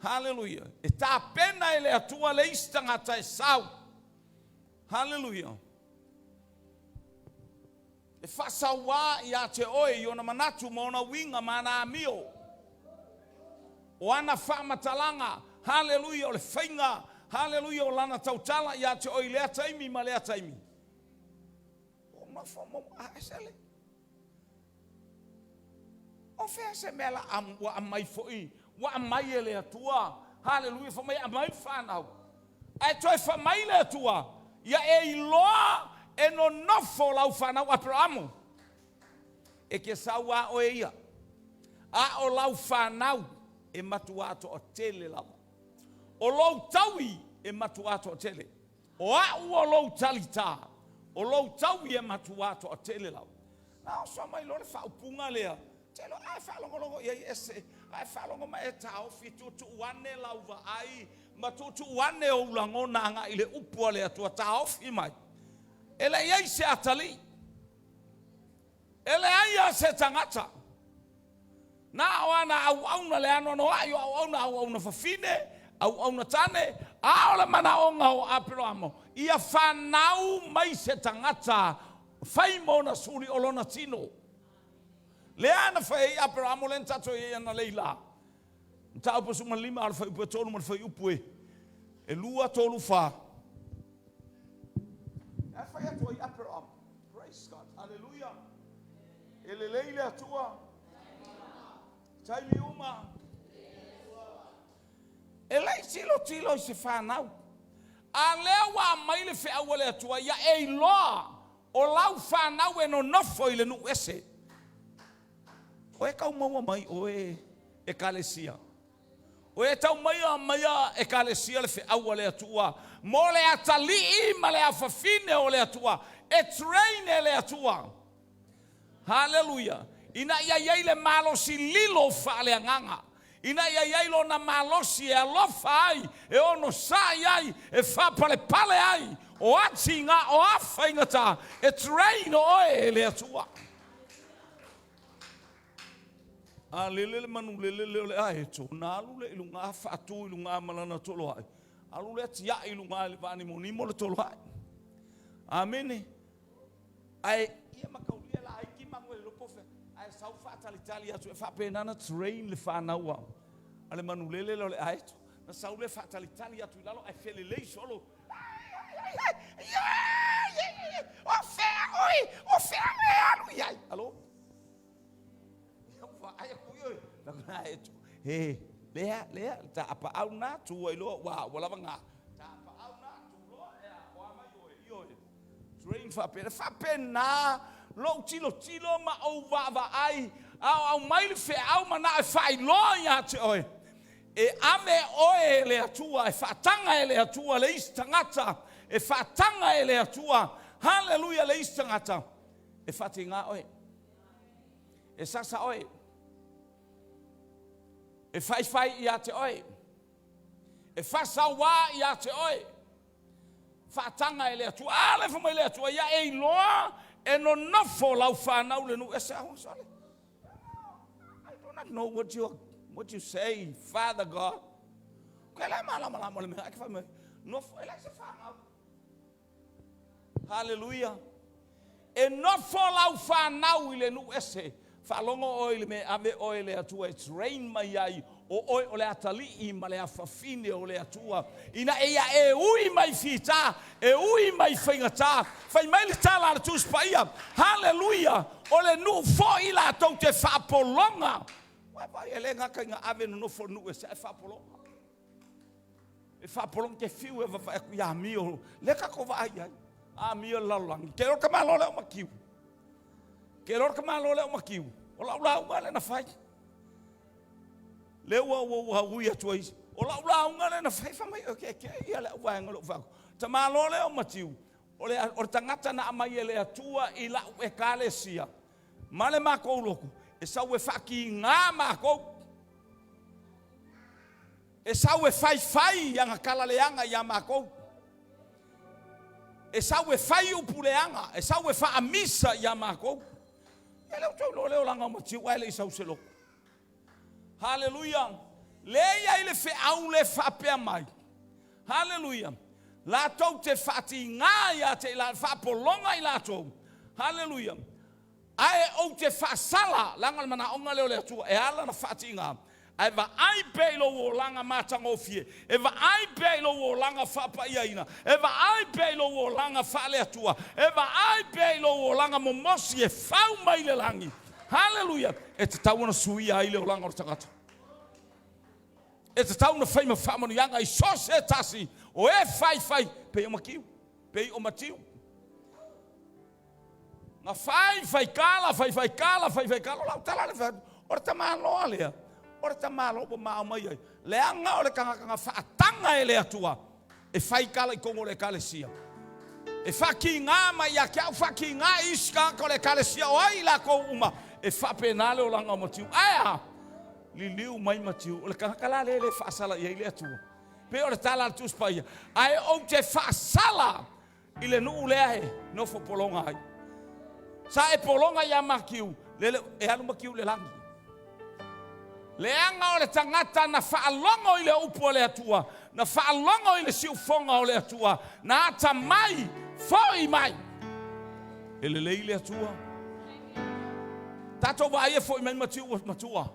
Haleluia. E tapena e le Atua le isi tagata e sau. Haleluia. E faasauā ia te oe i ona manatu ma ona uiga ma ana amio. O ana faamatalaga, haleluia, o le faiga, haleluia, o lana tautala ia te oe i lea taimi ma lea taimi. Ua nofo mo a esele. O fea se mea la ua aumai foi, ua aumai e le Atua, haleluia, fai mai aumai le fanau. Ae toe fai mai le Atua, ia e iloa E nonofo lau fanau Aperamo, e te sau a oe ia, a o lau fanau e matuā toatele lava. O lou taui e matuā toatele. O a'u o lou talitā, o lou taui e matuā toatele lava. Na oso mai loa le faaupuga lea, te iloa a e faalogologo i ai ese, a e faalogo mai e taofi, tuutuu ane lau vaai ma tuutuu ane ou lagona agai i le upu a le Atua, taofi mai. E le i ai se atalii, e leai lava se tagata. Na o ana auauna le anoanoai o auauna, auauna fafine, auauna tane, a o le manaoga o Aperamo, ia fanau mai se tagata fai ma ona suli o lona tino. Lea na fai ai Aperamo lea na tatou i ai analeila. Mataupu 15 a o le fuaiupu e 3 ma le fuaiupu e 2, 3, 4. E fai atu ai Aperamo. Praise God. Hallelujah. E lelei le Atua. Taimi uma. E le i tilotilo i se fanau. A lea ua aumai le feau a le Atua, ia e iloa o lau fanau e nonofo i le nuu ese. O e tau maua mai oe Ekalesia. O e tau maia maia Ekalesia le feau a le Atua mo le atalii ma le afafine o le Atua e train e le Atua. Haleluia! Ina ia i ai le malosi lilo faaleagaga, ina ia i ai lona malosi e alofa ai, e onosai ai, e faapalepale ai, o a tiga, o a faigata, e train oe e le Atua. A lele le manu lele lea o le aeto, ona alu lea i luga faatu i luga ma lana toloai, alu lea tiai i luga i le vaanimonimo le toloai. Amene. Ae ia mataulia laiti manu e le iloa po o fea, ae sau faatalitali atu e faapena ona train le fanau a a le manulele lea o le aeto. Na sau lea faatalitali atu i lalo ae felelei solo. O fea oe? O fea oe e alu i ai? Alo? Ia ua vaai atu ia lana aeto. He, lea, lea, taapaau na, tu ai loa, ua, ua lava na. Taapaau na, tu loa, ea, o a mai oe, ioe. Train faapena, faapena lou tilotilo ma ou vaavaai a o aumai le feau manao e faailoa ia te oe, e ave oe e le Atua, e faataga e le Atua le isi tagata, e faataga e le Atua, haleluia, le isi tagata e faatiga oe, e sasa oe, e faifai ia te oe, e faasauā ia te oe. Faataga e le Atua. A lea fai mai le Atua, ia e iloa e nonofo lau fanau le nuu ese. I do not know what you say, Father God. Ke le malamalama le mea, ai ke fai mai, nofo, e leai se fanau. Haleluia. E nofo lau fanau i le nuu ese. Faalogo oe i le mea e ave oe e le Atua e train mai ai o oe o le atalii ma le afafine o le Atua, ina ia e ui mai fita, e ui mai faigata. Fai mai le tala a le Tusi Paia, haleluia, o le nuu foi latou te faapologa. Ua vaai, e le gata ina ave nonofo i le nuu ese, ae faapologa. E faapologa te fiu e vaavaai atu ia amio, lea tatou vaai i ai. Amio le lalolagi. Ke iloa le tamaloa lea o Matiu. Ke iloa le tamaloa lea o Matiu. O lau lauga lea na fai. Lea ua ua ua ui atu ai. O lau lauga lea na fai, fai mai, ke ke ia le auvaega o lou fai atu. Tamaloa lea o Matiu, o le, o le tagata na aumai e le Atua i lau ekalesia, ma le matou lotu, e sau e faatiga matou. E sau e faifai i ana tala leaga ia matou. E sau e fai upu leaga, e sau e faamisa ia matou. E le o tou iloa le olaga o Matiu ae le i sau se lotu. Haleluia! Lea e i ai le feau le faapea mai. Haleluia! Latou te faatiga ia te i latou, faapologa i latou. Haleluia! Ae ou te faasala, leaga o le manaoga lea o le Atua e ala ona faatiga, ae vaai pea i lou olaga matagofie, e vaai pea i lou olaga faapaiaina, e vaai pea i lou olaga faale-Atua, e vaai pea i lou olaga momosi e fau mai le lagi. Haleluia! E tatau ona suia ai le olaga o le tagata. E tatau ona fai ma faamanuiaga i so o se tasi o e faifai, pei o Matiu, pei o Matiu. Na fai faikala, fai faikala, fai faikala, o lau tala le fai atu, o le tamaloa lea, o le tamaloa ua maao mai ai, leaga o le tagata na faataga e le Atua e faikala i totonu o le Ekalesia. E faatiga mai ia te au, faatiga i isi tagata o le Ekalesia, o ai i latou uma, e faapena le olaga o Matiu. Ae a? Liliu mai Matiu, o le tagata la lea e le faasala i ai le Atua. Pei o le tala a le Tusi Paia, ae ou te faasala i le nuu lea e nofo pologa ai. Sa e pologa ia Matiu, lele e alu Matiu i le lagi. Leaga o le tagata na faalogo i le upu a le Atua, na faalogo i le siufoga o le Atua, na atamai foi mai. E lelei le Atua. Tatou vaai e foi mai Matiu ua matua.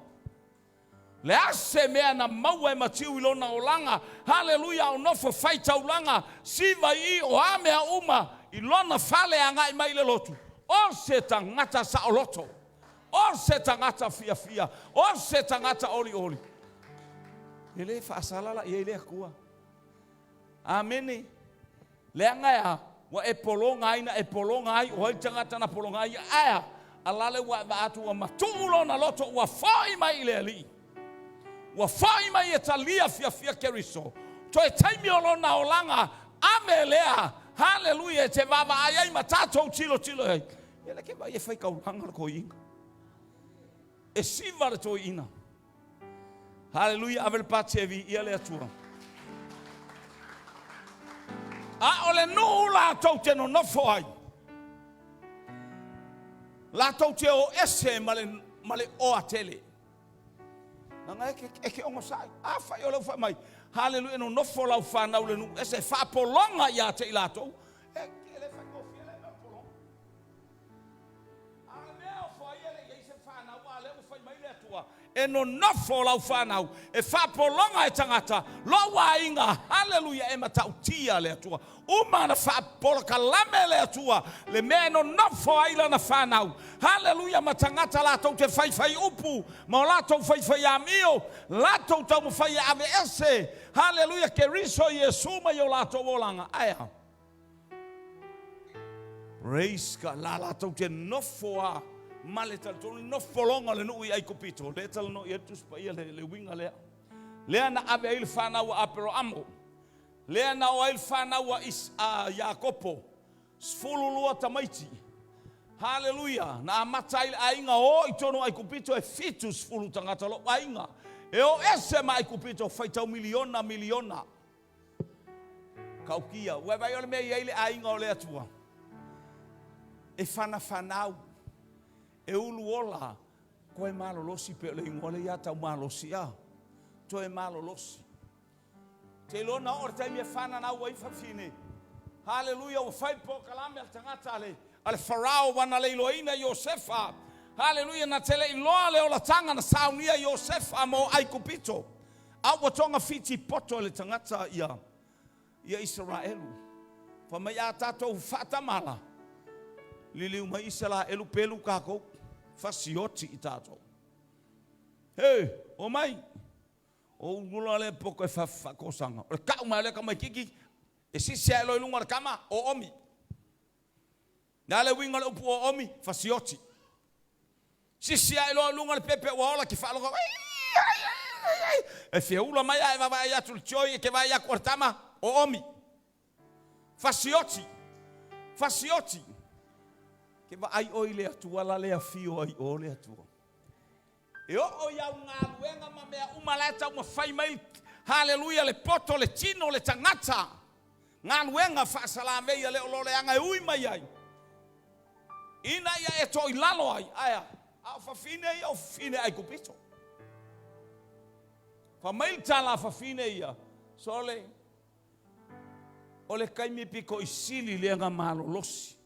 Le a se mea na maua e Matiu i lona olaga, haleluia, o nofo faitaulaga, siva i i, o a mea uma i lona fale agai mai i le lotu, o se tagata saoloto, o se tagata fiafia, o se tagata olioli. E le faasala la i ai le Atua. Amene. Leaga e a? Ua e pologa ai na e pologa ai, o ai le tagata na pologa ai? Ae a? A la le ua e vaai atu ua matuu lona loto, ua foi mai i le Alii. Ua foi mai e talia fiafia Keriso. Toe taimi o lona olaga, ave lea, haleluia, e te vaavaai ai ma tatou tilotilo ai. Ia le ke vaai e fai taulaga le toeaina. E siva le toeaina. Haleluia, ave le pati e viia le Atua. A o le nuu latou te nonofo ai, latou te o ese ma le, ma le oa tele. Leaga e ke, e ke onosai. Afai o lea ua fai mai, haleluia, nonofo lau fanau i le nuu ese, faapologa ia te i latou. E, e le faigofie le mea o le pologa. A o le mea o fai e le i i ai se fanau, a o lea ua fai mai le Atua, E nonofo lau fanau, e faapologa e tagata lou aiga. Haleluia! E matautia le Atua. Uma ona faapolokalame le Atua le mea e nonofo ai lana fanau. Haleluia! Ma tagata latou te faifai upu ma o latou faifai amio, latou taumafai e aveese, haleluia, Keriso Iesu mai o latou olaga. Ae a? Praise God. La latou te nofo a ma le talitonu nofologa o le nuu i Aikupito. Le talanoa i ai le Tusi Paia le, le uiga lea. Lea na ave ai le fanau a Aperoamo. Lea na o ai le fanau a, Is, a Iakopo. 12 tamaiti. Haleluia. Na amata ai le aiga o i tonu Aikupito e 70 tagata lou aiga. E o ese ma Aikupito faitau miliona miliona. Tautia. Ua e vaai o le mea e i ai le aiga o le Atua? E fanafanau, e uluola, toe malolosi pei o le igoa lea ia tau malosi a. Toe malolosi. Te iloa na oo le taimi e fananau ai fafine. Haleluia, ua fai polokalame a le tagata a le, a le Farao ua na le iloaina Iosefa. Haleluia, na te le iloa le olataga na saunia Iosefa mo Aikupito. A ua togafiti poto e le tagata ia, ia Isaraelu. Fai mai a tatou faatamala, liliu mai Isaraelu pelu tatou, fasioti i tatou. He, omai, o ulu loa lea poto e faatosaga. O le tau mai o lea tamaititi, e sisi ae loa i luga o le tama, oomi. Le a le uiga o le upu oomi? Fasioti. Sisi ae loa i luga le pepe ua ola ke faalogo e fia ula mai ae vaavaai atu le tioi e ke vaai atu o le tama oomi. Fasioti. Fasioti. Ke vaai oi le Atua la le afio ai o le Atua. E oo i au galuega ma mea uma la e taumafai mai, haleluia, le poto, le tino, le tagata, galuega faasalamei a le o lo leaga e ui mai ai, ina ia e toilalo ai, ae a? A o fafine ia o fafine Aikupito. Fai mai le tala a fafine ia, sole, o le taimi pito i sili lea na malolosi.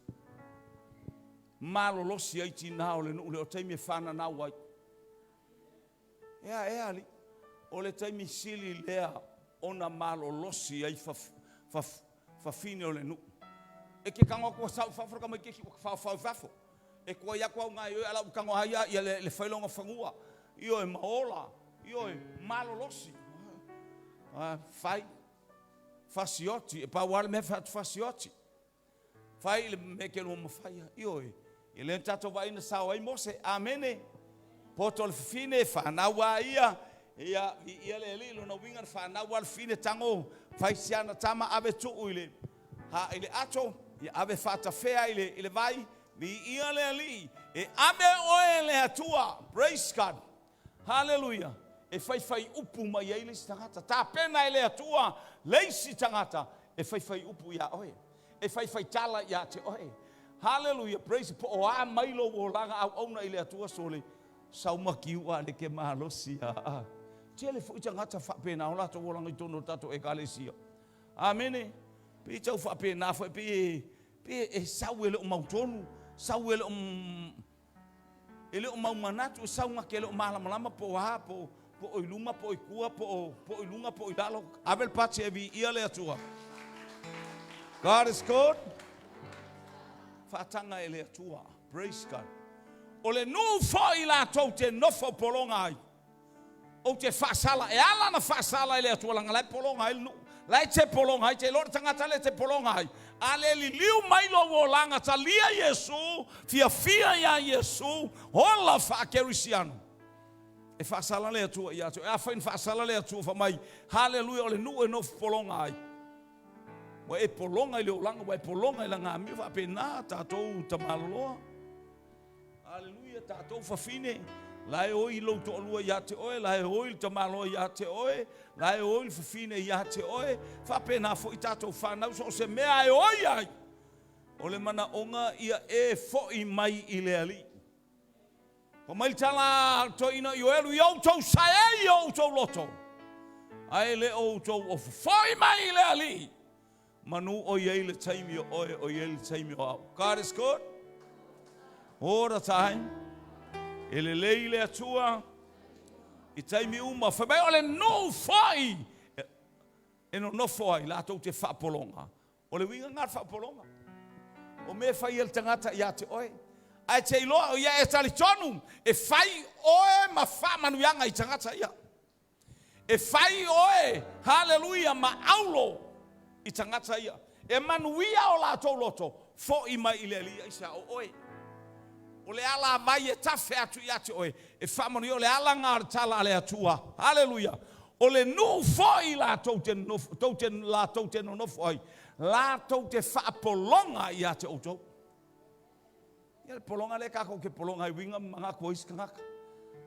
Malolosi ai tinā o le nuu lea, o taimi e fananau ai. Ea, ea, alii. O le taimi sili lea ona malolosi ai fafine o le nuu. E ke tago atu a sau i fafo le tamaitiiti ua tafaofao i fafo. E tuai atu au gaoioi a o la ua tago lava ia le fai lona fanua. Ioe, ma ola. Ioe, malolosi. Fai, fasioti. E pau lava le mea e fai atu fasioti. Fai le mea e te lua mafaia. Ioe. Ia lea na tatou vaai na sao ai Mose. Amene. Poto o le fafine, fanau a ia, ia, viia le Alii, lona uiga na fanau lava le fafine, tago fai si ana tama ave tuu i le, ha, i le ato, ia ave faatafea i le, i le vai, viia le Alii, e ave oe e le Atua. Praise God. Haleluia. E faifai upu mai ai le isi tagata. Tapena e le Atua le isi tagata e faifai upu iā oe. E faifai tala ia te oe. Haleluia. Praise po o a mai lou olaga auauna i le Atua sole. Saumaki ua le ke malosi a a. Tele foi tagata faapena o latou olaga i totonu o le tatou ekalesia. Amene. Pei tau faapena foi pei e, e sau e le o mautonu, sau e le o E le o mau manatu e sau gake e le o malamalama po o a, po o i luma, po o i tua, po o i luga, po o i lalo. Ave le pati e viia le Atua. God is good. Faataga e le Atua. Praise God. O le nuu foi latou te nofo pologa ai. Ou te faasala, e ala ona faasala e le Atua leaga la e pologa ai le nuu. La e te pologa ai, te iloa le tagata lea e te pologa ai. A le liliu mai lou olaga, talia Iesu, fiafia iā Iesu, ola faakerisiano. E faasala le Atua ia te oe. Afai na faasala le Atua fai mai, Haleluia, o le nuu e nofo pologa ai. Ua e pologa i le olaga, ua e pologa i laga amio, faapena tatou tamaloloa. Aleluia, tatou fafine, la e oi lou toalua ia te oe, la e oi le tamaloa ia te oe, la e oi le fafine ia te oe, faapena foi tatou fanau, so o se mea e oi ai, o le manaoga ia e foi mai i le Alii. Fai mai le tala a le toeaina Ioelu, ia outou saei i o outou loto, ae le o outou ofo. Foi mai i le Alii, manu o i ai le taimi o oe, o i ai le taimi o au. God is good all the time. E lelei le Atua i taimi uma. Fai mai o le nuu foi e nonofo ai latou te faapologa. O le uiga lena o le faapologa. O mea e fai e le tagata ia te oe. Ae te iloa o ia e talitonu e fai oe ma faamanuiaga i tagata ia. E fai oe, haleluia, ma aulo i tagata ia. E manuia o latou loto, foi mai i le Alii aisea o oe. O le alavai e tafe atu ia te oe, e faamanuia, o le ala lena o le tala a le Atua. Haleluia. O le nuu foi latou te nonofo, tou te, latou te nonofo ai, latou te faapologa ia te outou. Ia le pologa lea tatou te pologa ai uiga ma manatu o isi tagata.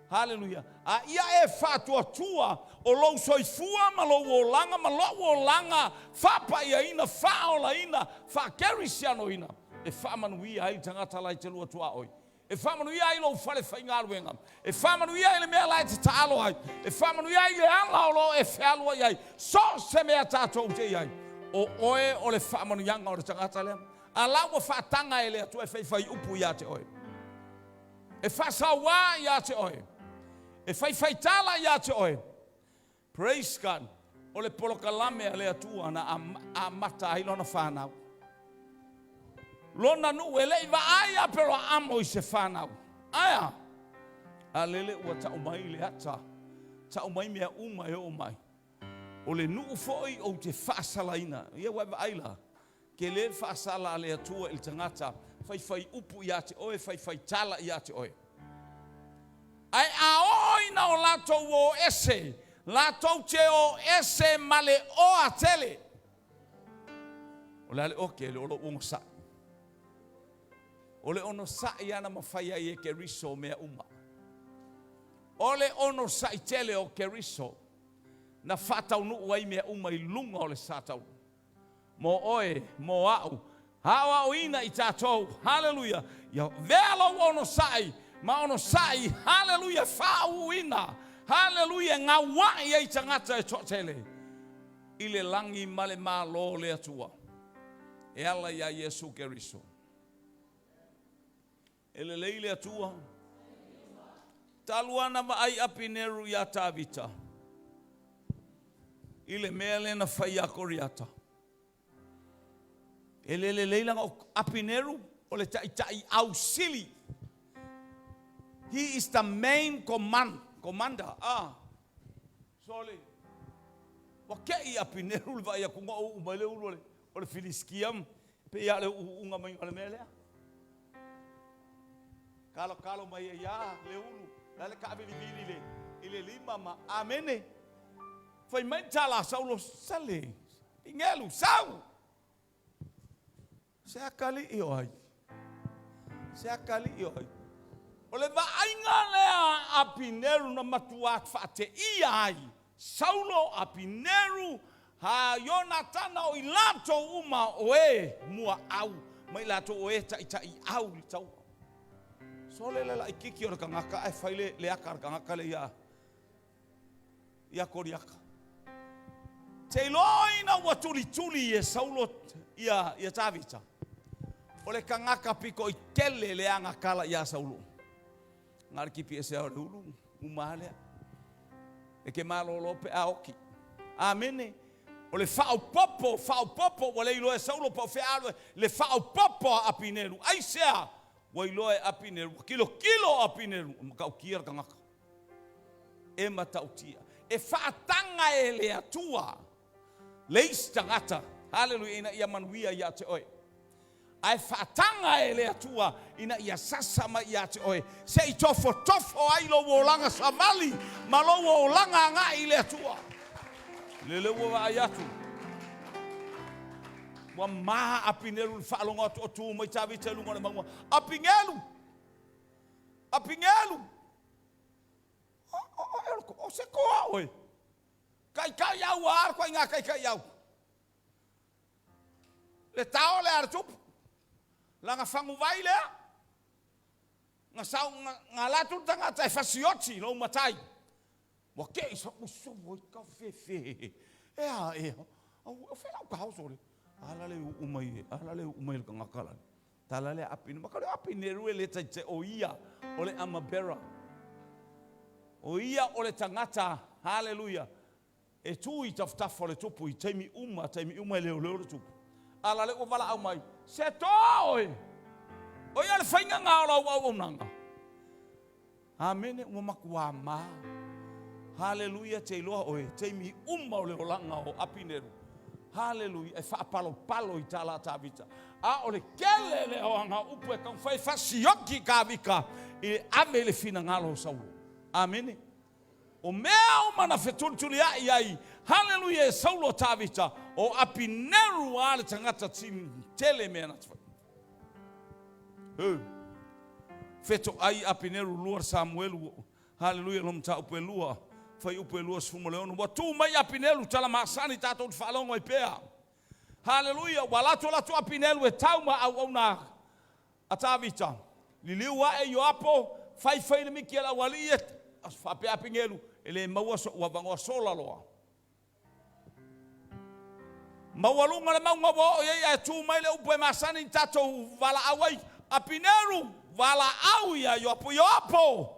Haleluia. A ia e faatuatua o lou soifua ma lou olaga ma lou olaga faapaiaina, faaolaina, faakerisianoina e faamanuia ai le tagata la e te lua tuaoi. E faamanuia ai lou fale faigaluega. E faamanuia ai le mea la e te taalo ai. E faamanuia ai le ala o lo o e fealuai ai. So o se mea tatou te i ai, o oe o le faamanuiaga o le tagata lea. A la ua faataga e le Atua e faifai upu ia te oe, e faasauā ia te oe, e faifai tala ia te oe. Praise God. O le polokalame a le Atua na amata ai lona fanau. Lona nuu e le i vaai Aperaamo i se fanau. Ae a? A lele ua tau mai le ata, tau mai mea uma e oo mai. O le nuu foi ou te faasalaina. Ia ua e vaai la, tele le faasala a le Atua i le tagata, faifai upu ia te oe, faifai tala ia te oe. Ae a oo ina o latou o ese, latou te o ese ma le oa tele. O le a le oa tele? O lou onosai. O le onosai lava na mafai ai e Keriso mea uma. O le onosai tele o Keriso na faataunuu ai mea uma i luga o le sa taulu. Mo oe, mo a'u, aoaoina i tatou, haleluia, ia avea lou onosai ma onosai, haleluia, faauuina, haleluia, e gaua'i ai tagata e toatele i le lagi ma le Malo o le Atua e ala iā Iesu Keriso. E lelei le Atua. Talu lava na vaai Apineru iā Tavita i le mea lea na fai iā Koriata. E le lelei leaga o Apineru o le taitai ausili. He is the main command, commander. Ah, sole. Ua kei Apineru le vaai atu na uu mai le ulu o le Filisitia, pei lava o le uuga mai o le mea lea. Kalokalo mai ai a Leulu, la le kaavilivili le i le lima ma amene. Fai mai le tala a Saulo, Sale, Pigelu, sau! Se akalii o ai? Se akalii o ai? O le vaaiga lea a Apineru na matuā faateia ai Saulo, Apineru, a Ionatana, o i latou uma o e muaau ma i latou o e taitaiau i le taua. Sole le laititi o le tagata ae fai le, le aka a le tagata le ia, ia Koliata. Te iloa ina ua tulituli e Saulo ia, ia Tavita, o le tagata pito i tele le agatala ia Saulo. Na o le tipi ese lava o le ulu, uma lava lea. E te malolo pe a oti. Amene. O le faaopoopo, faaopoopo, ua le iloa e Saulo po o fea alu le faaopoopo a Apineru. Aisea? Ua iloa e Apineru, ua tilotilo o Apineru, e matautia le tagata. E matautia. E faataga e le Atua le isi tagata, haleluia, ina ia manuia ia te oe. Ae faataga e le Atua ina ia sasa mai ia te oe, se i tofotofo ai lou olaga savali ma lou olaga agai i le Atua. Lele ua vaai atu, ua ma Apineru i le faalogo atu o tu mai Tavita i luga o le mauga. Apinelu! Apinelu! O se toa oe. Taitai au a le ituaiga taitai au. Le tao lea a le tupu. Lana faguvai lea. Na sau, na, na alu atu le tagata e fasioti lou matai. Ua te i sa uso oi ka fefe. E a e, au, o fea lau tao sole. Ala le uu mai, ala le uu mai le tagata la. Tala le api, ma ka le api ne rue le tai te o ia o le amabera. O ia o le tagata, hallelujah, E tu i tafatafa o le tupu i taimi uma, taimi uma e leoleo le tupu. A la lea ua valaau mai, Se toa oe! O ia le faiga na o lau auaunaga. Amene, ua matuā mā. Haleluia, te iloa oe, taimi uma o le olaga o Apineru. Haleluia, e faapalopalo i tala a Tavita. A o le tele lea o ana upu e taumafai e fasioki i Tavita i le ave i le finagalo o Saulo. Amene. O mea uma na fetulisuliai ai, haleluia, e Saulo a Tavita, o Apineru a le tagata tele mea na te fai. Huh. Fetoai Apineru lua Samuelu, haleluia, lo mataupu e lua, fuaiupu e 26. Ua tu mai Apineru tala masani tatou te faalogo ai pea. Haleluia, ua alu atu alu atu Apineru e tau ma auauna A Tavita, liliu ae Ioapo, faifai le miki a le aualii e faapea Apinelu, e le maua so'u avanoa sola loa. Maualuga le mauga ua oo i ai ae tu mai le upu e masani i tatou valaau ai, Apinelu, valaau ia Ioapo, Ioapo,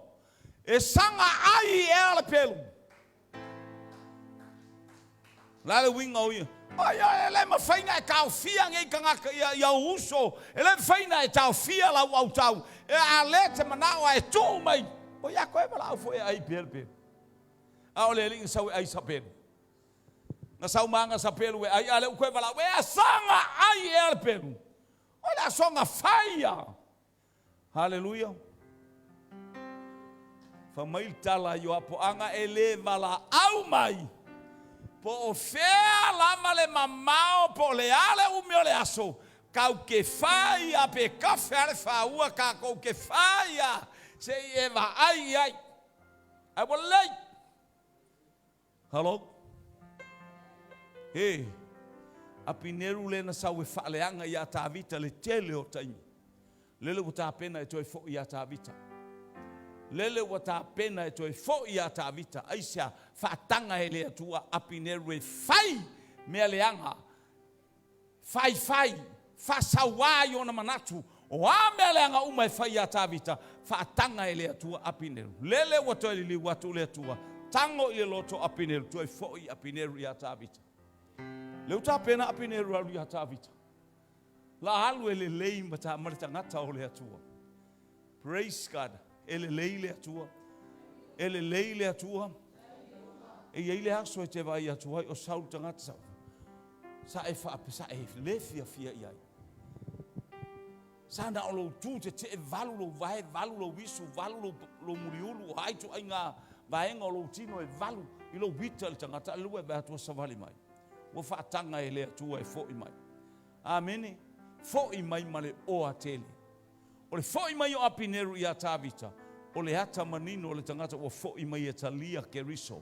e saga ai ea le pelu. O le a le uiga o ia? Oi, e le mafai ona e taofia nei tagata ia, ia ou uso, e le mafai ona e taofia lau autau, e a le te manao ae tuu mai. Oi, a toe valaau foi e ai pea le pelu. A o le alii na sau e ai sapelu. Na sau ma ana sapelu e ai, a le u toe valaau, e asaga ai ea le pelu. O le asoga fai ia. Haleluia! Fai mai le tala a Ioapo, Ana e le valaau mai, po o fea lava le mamao, po o le a le umi o le aso, kau ke fai a pe kafe a le faua kakou ke fai a se i e vaai i ai. Ae ua lelei. Hello? He, Apineru lea na sau e faaleaga iā Tavita le tele o taimi. Lele ua tapena e toe fo'i iā Tavita. Lele ua tapena e toe fo'i iā Tavita. Aisea? Faataga e le Atua Apineru e fai mea leaga faifai, faasauā i ona manatu, o a mea leaga uma e fai iā Tavita, faataga e le Atua Apineru. Lele ua toe liliu atu le Atua, tago i le loto o Apineru, toe fo'i Apineru iā Tavita. Lea ua tapena Apineru e alu iā Tavita. La alu e lelei ma, ta, ma le tagata o le Atua. Praise God. E lelei le Atua. E lelei le Atua. E i ai le aso e te vaai atu ai o Saulu tagata sa, sa e faape, sa e le fiafia i ai. Sa na o lou tu tete'e valu lou vae, valu lou isu, valu lou muliulu, o a ituaiga vaega o lou tino e valu i lou ita i le tagata, a o lea ua e vaai atu ua savali mai. Ua faataga e le Atua e fo'i mai. Amene. Fo'i mai ma le oa tele. O le fo'i mai o Apineru iā Tavita, o le ata manino o le tagata ua fo'i mai e talia Keriso,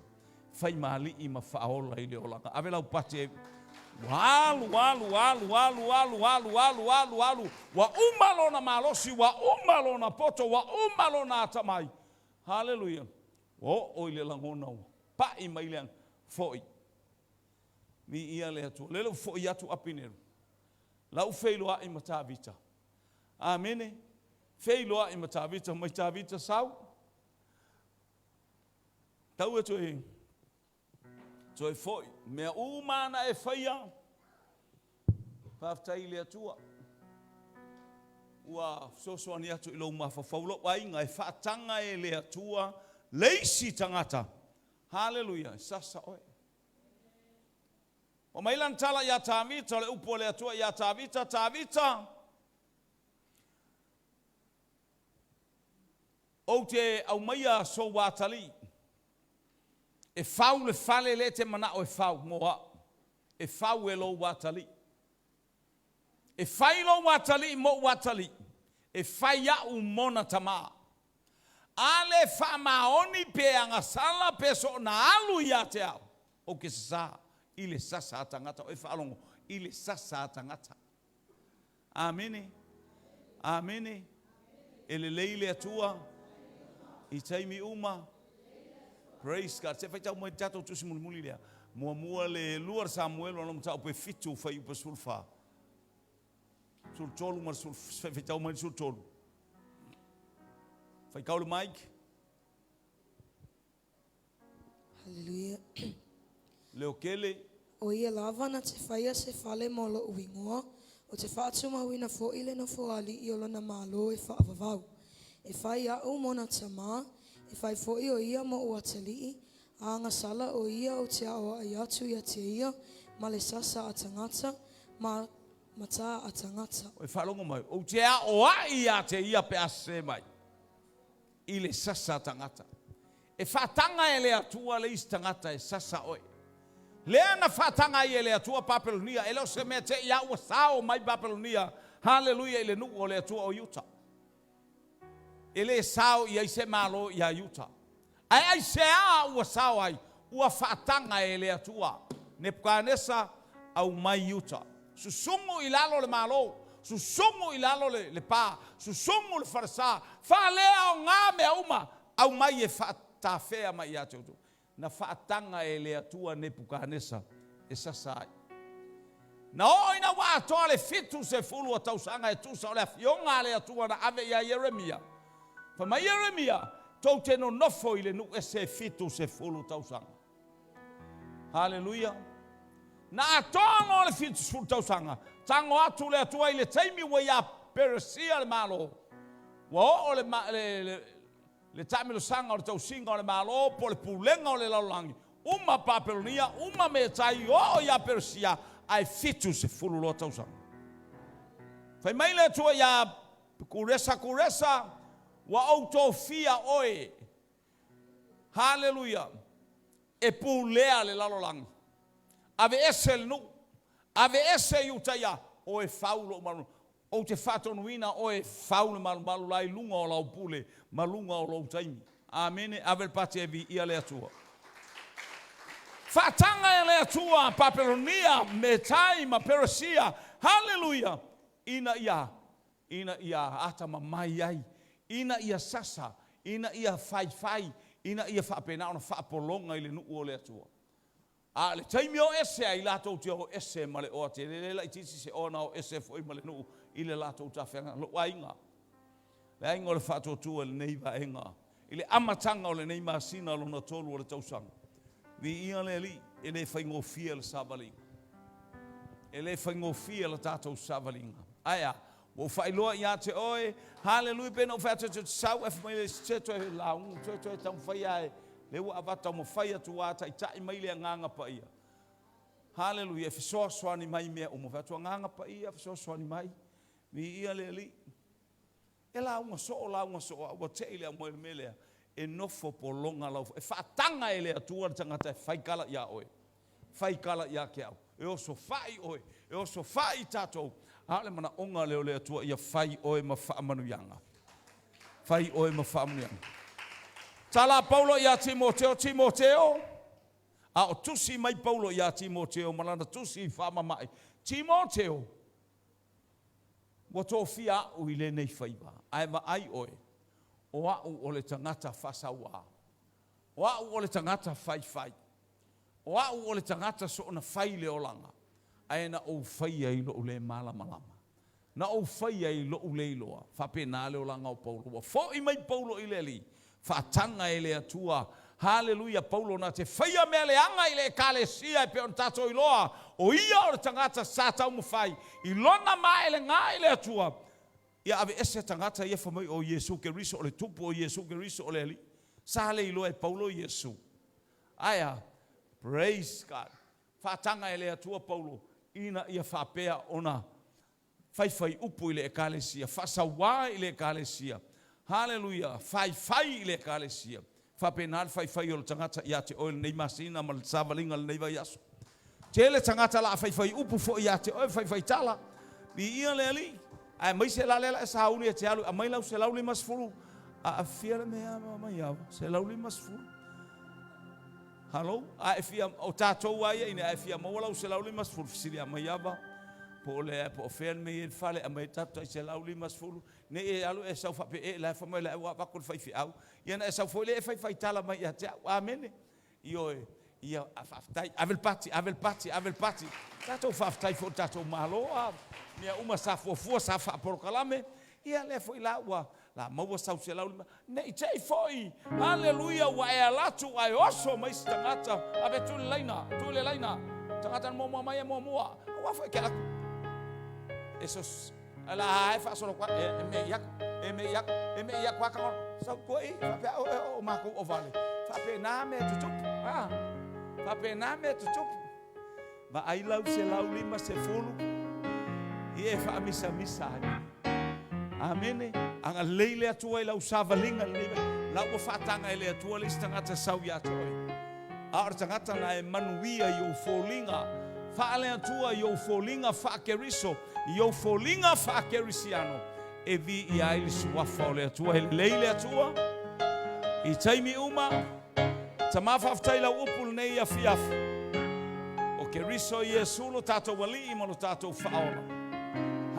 faimāli'i ma faaola i le olaga. Ave lau pati e ua alu, alu, alu, alu, alu, alu, alu, alu, alu, ua uma lona malosi, ua uma lona poto, ua uma lona atamai. Haleluia. Ua oo i le lagona ua pa'i mai le fo'i. Viia le Atua. Lele ua fo'i atu Apineru. La ua feiloai ma Tavita. Amene. Feiloai ma Tavita, mai Tavita sau. Tau e toe fo'i. Mea uma na e faia. Faafetai i le Atua. Ua fesoasoani atu i lou mafaufau lou aiga e faataga e le Atua le isi tagata. Haleluia. Sasa oe. O mai lana tala iā Tavita, o le upu a le Atua iā Tavita, Tavita, ou te aumaia sou atalii, e fau le fale lea e te manao e fau mo au, e fau e lou atalii. E fai lou atalii mou atalii, e fai a'u mona tamā. A le faamaoni pe agasala pe soona alu ia te au, ou ke sasā i le sasa a tagata, o e faalogo i le sasa a tagata. Amene. Amene. E lelei le Atua i taimi uma. Praise God. Se faitau mai tatou tusi mulimuli lea. Muamua le lua Samuelu ana mataupu e 7 fuaiupu 14. 13 ma le faitau mai le 13. Faitau le mic. Haleluia. Leo kele. O ia lava na te faia se fale mo lo'u igoa, o te faatumauina fo'i le nofoaali'i o lona Malo e faavavau. E fai a'u mona tamā, e fai fo'i o ia mo'u atali'i, a agasala o ia ou te aoa'i atu ia te ia, ma le sasa a tagata, ma matā a tagata. O e faalogo mai, ou te aoa'i ia te ia pe a sesē mai i le sasa a tagata. E faataga e le Atua le isi tagata e sasa oe. Lea na faataga ai e le Atua Papelonia, e le o se mea te i a ua sao mai Papelonia, haleluia, i le nuu o le Atua o Iuta. E le sao i ai se Malo iā Iuta. Ae aisea ua sao ai? Ua faataga e le Atua. Nepukanesa aumai Iuta. Susugu i lalo le Malo, susugu i lalo le pa, susugu le falesa, faaleaoga mea uma, aumai e faatafea mai ia te outou. Na faataga e le Atua Nepukanesa e sasa ai. Na oo ina ua atoa le 70 o tausaga e tusa o le afioga a le Atua na ave iā Ieremia. Fai mai Ieremia, tou te nonofo i le nuu ese e 70 tausaga. Haleluia. Na atoa loa le 70 tausaga, tago atu le Atua i le taimi ua iā Peresia le Malo. Ua oo le taamilosaga o le tausiga o le Malo po o le pulega o le lalolagi, uma Papelonia, uma Metai, oo iā Peresia, ae 70 loa tausaga. Fai mai le Atua iā Kuresa, Kuresa, ua ou tofia oe, haleluia, e pulea le lalolagi. Ave ese le nuu, ave ese Iutaia, o e fau lou malumalu. Ou te faatonuina oe e fau le malumalu la i luga o lau pule ma luga o lou taimi. Amene. Ave le pati e viia le Atua. Faataga e le Atua Papelonia, Metai ma Peresia, haleluia, ina ia atamamai ai, ina ia sasa, ina ia faifai, ina ia faapena ona faapologa i le nuu o le Atua. A le taimi o ese ai latou te o ese ma le oa tele le laitiiti se ona o ese foi ma le nuu i le latou tafeaga. Lou aiga, le aiga o le faatuatua i lenei vaega, i le amataga o lenei masina lona tolu o le tausaga. Viia le Alii, e le faigofie le savaliga. E le faigofie le tatou savaliga. Ae a, ua ou faailoa ia te oe, haleluia, pe na ou fai atu te sau e mai le se toe lauga, toe taumafai ai, le ua avatu taumafai atu a taitai mai le agaga paia. Haleluia, e fesoasoani mai mea uma. Fai atu agaga paia, fesoasoani mai. Viia le Alii. E lauga soo, lauga soo, a ua te'i le aumai o le mea lea, e nofo pologa lau, e faataga e le Atua le tagata e faikala iā oe, faikala ia te au, e osofai oe, e osofai tatou, a o le manaoga lea o le Atua ia fai oe ma faamanuiaga. Fai oe ma faamanuiaga. Tala a Paulo ia Timoteo, Timoteo, a o tusi mai Paulo ia Timoteo ma lana tusi faamama'i, Timoteo, ua tofia a'u i lenei faiva, ae vaai oe, o a'u o le tagata faasauā, o a'u o le tagata faifai, o a'u o le tagata soona fai le olaga, ae na ou faia i lo'u le malamalama. Na ou faia i lo'u le iloa. Faapena le olaga o Paulo. Ua fo'i mai Paulo i le Alii, faataga e le Atua. Haleluia! Paulo na te faia mea leaga i le Ekalesia e pei ona tatou iloa, o ia o le tagata sa taumafai i lona maelega i le Atua, ia aveese tagata ia fai mai o Iesu Keriso o le Tupu, o Iesu Keriso o le Alii. Sa le iloa e Paulo Iesu. Ae a? Praise God! Faataga e le Atua Paulo ina ia faapea ona faifai upu i le Ekalesia, faasauā i le Ekalesia, haleluia, faifai i le Ekalesia. Faapena le faifai o le tagata ia te oe i lenei masina ma le savaliga i lenei vaiaso. Tele tagata o le a faifai upu foi ia te oe, faifai tala, viia le Alii, aemaise la lea la e sauni e te alu e aumai lau 150, a fia le mea Maiava? 150. Hallo? A e fia, o tatou lava ia i inei, a e fia maua lau 150, fesili ia Maiava, po o le, po o fea le mea e i ai le fale, aumai ai tatou tai 150, ne i e alu e sau faapea, e, la e fai mai la ua avatu i le faifeau, ia ona e sau foi lea e faifai tala mai ia te au. Amene. Ioe. Ia, faafetai. Ave le pati, ave le pati, ave le pati. Tatou faafetai foi i le tatou Malo, a mea uma sa fuafua, sa faapolokalame, ia lea foi la ua La maua sau 105, ne i te i foi, haleluia, ua e ala atu ae oso mai se tagata, ave tu i le laina, tu i le laina, tagata na muamua mai e muamua, aua foi ke alaku. E sos, ala ae faasolo kwa, e me iak, e me iak, e me iak kwa ka sau kua i, faapea o, o, o makou o vale. Faapena mea tutupu, a, faapena mea tutupu. Vaai lau 150 i e faamisamisa ai. Amene. Agalelei le Atua i lau savaliga i lenei vaiaso. La ua faataga e le Atua le isi tagata e sau ia te oe. A o le tagata na e manuia i ou foliga faale-Atua, i ou foliga faa-Keriso, i ou foliga faa-Kerisiano, e viia ai le Suafa o le Atua. E lelei le Atua i taimi uma. Tama faafetai i lau upu lenei afiafi. O Keriso Iesu lo tatou Alii ma lo tatou Faaola.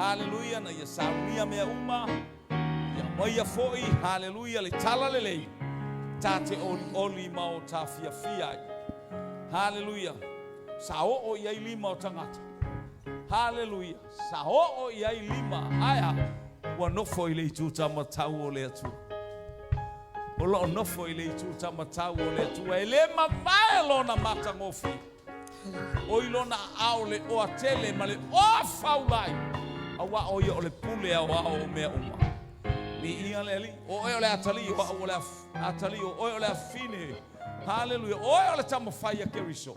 Haleluia, na ia saunia mea uma, ia aumaia foi, haleluia, le tala lelei, ta te olioli ma o ta fiafia ai. Haleluia, sa oo i ai lima o tagata. Haleluia, sa oo i ai lima, ae a? Ua nofo i le itu taumatau o le Atua. O lo o nofo i le itu taumatau o le Atua, e le mavae lona matagofie. O i lona aao le oa tele ma le oa faulai, auā o ia o le pule aoao o mea uma. Viia le Alii, o oe o le atalii, o au o le atalii, o oe o le afine. Haleluia, o oe o le tamafai a Keriso.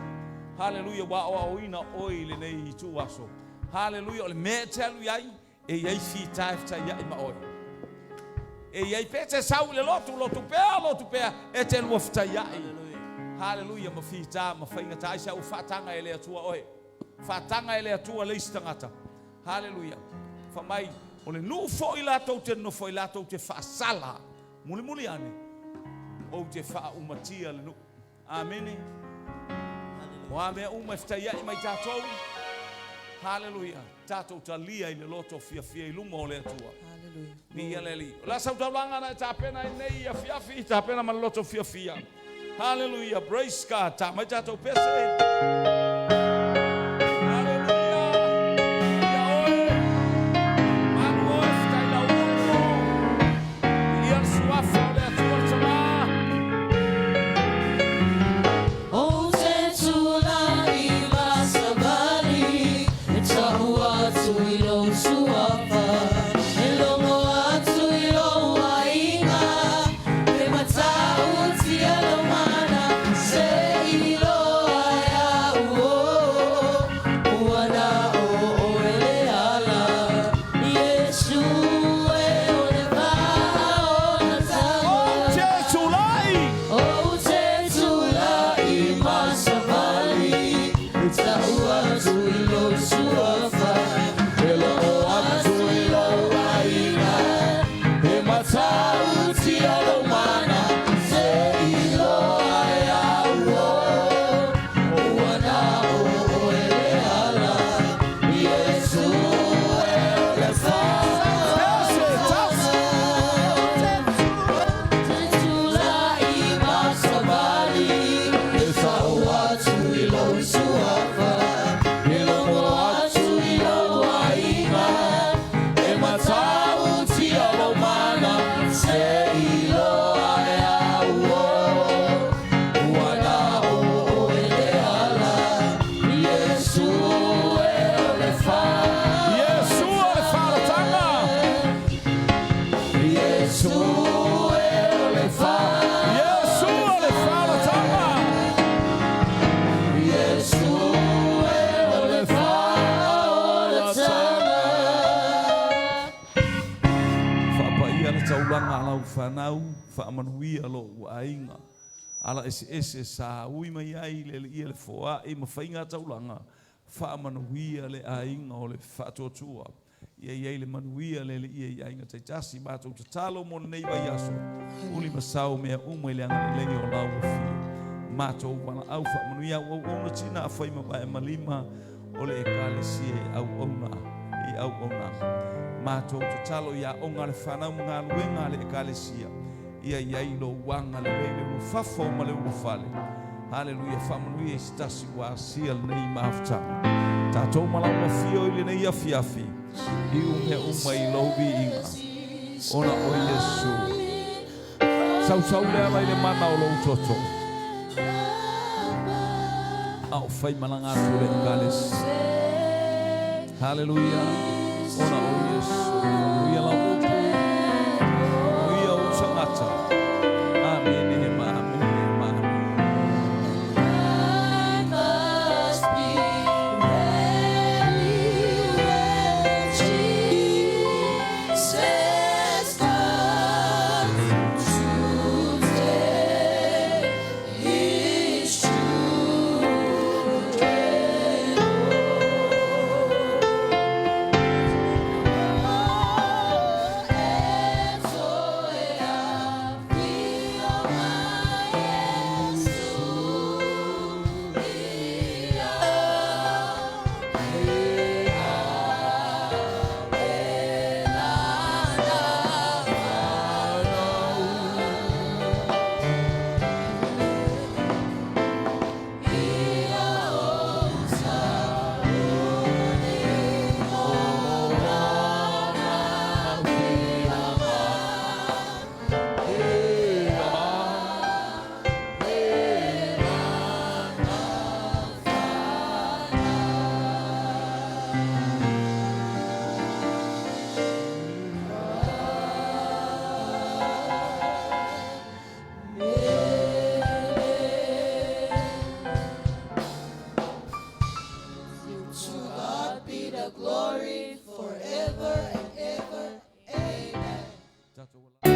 Haleluia, ua aoaoina oe i lenei itu aso. Haleluia, o le mea e te alu i ai, E i ai fita e fetaiai ma oe. E i ai pe te sau i le lotu, lotu pea, lotu pea, e te lua fetaiai. Haleluia, ma fita ma faigata ai sa ua faataga e le Atua oe. Faataga e le Atua le isi tagata. Haleluia. Fa mai, o le nuu foi latou te nonofo ai latou te faasala. Mulimuli ane, ou te faaumatia le nuu. Amene. O a mea uma e fetaiai mai tatou, haleluia, tatou talia i le loto fiafia i luma o le Atua. Viia le Alii. O le a sau taulaga na e tapena ai nei afiafi, tapena ma le loto fiafia. Haleluia, praise God. Ta mai tatou pese. Ou te tulai ma savali E tau atu i lou suafa E logo atu i lou aiga E matautia lou mana Se i iloa e au taulaga a lau fanau, faamanuia lo'u aiga. Ala eseese sa ui mai ai le Alii le foa'i ma faiga taulaga, faamanuia le aiga o le faatuatua. Ia i ai le manuia le Alii i aiga taitasi. Matou tatalo mo lenei vaiaso, uli ma sao mea uma i le agalelei o lau afio. Matou valaau faamanuia au auauna tina fai ma vae ma lima o le ekalesia i auauna i auaunaga. Matou tatalo i aoga a le fanau ma galuega a le ekalesia. Ia i ai lou agalelei le ulufafo ma le ulufale. Haleluia, faamanuia i se tasi ua asia lenei mafutaga. Tatou ma lau afio i lenei afiafi, i mea uma i lou viiga, ona o Iesu. Sausau le ala i le mana o lou toto. A o faimalaga atu le ekalesia. Haleluia, ona o Iesu. Faamanuia lau upu, manuia ou tagata. Amene ma amene ma amene. I must be ready when Jesus comes to take His children home. E toe afio mai Iesu ia e ave lana fanau. Ia ou sauni mo lana filiga. E ave lana To God be the glory forever and ever. Amen. Tatou I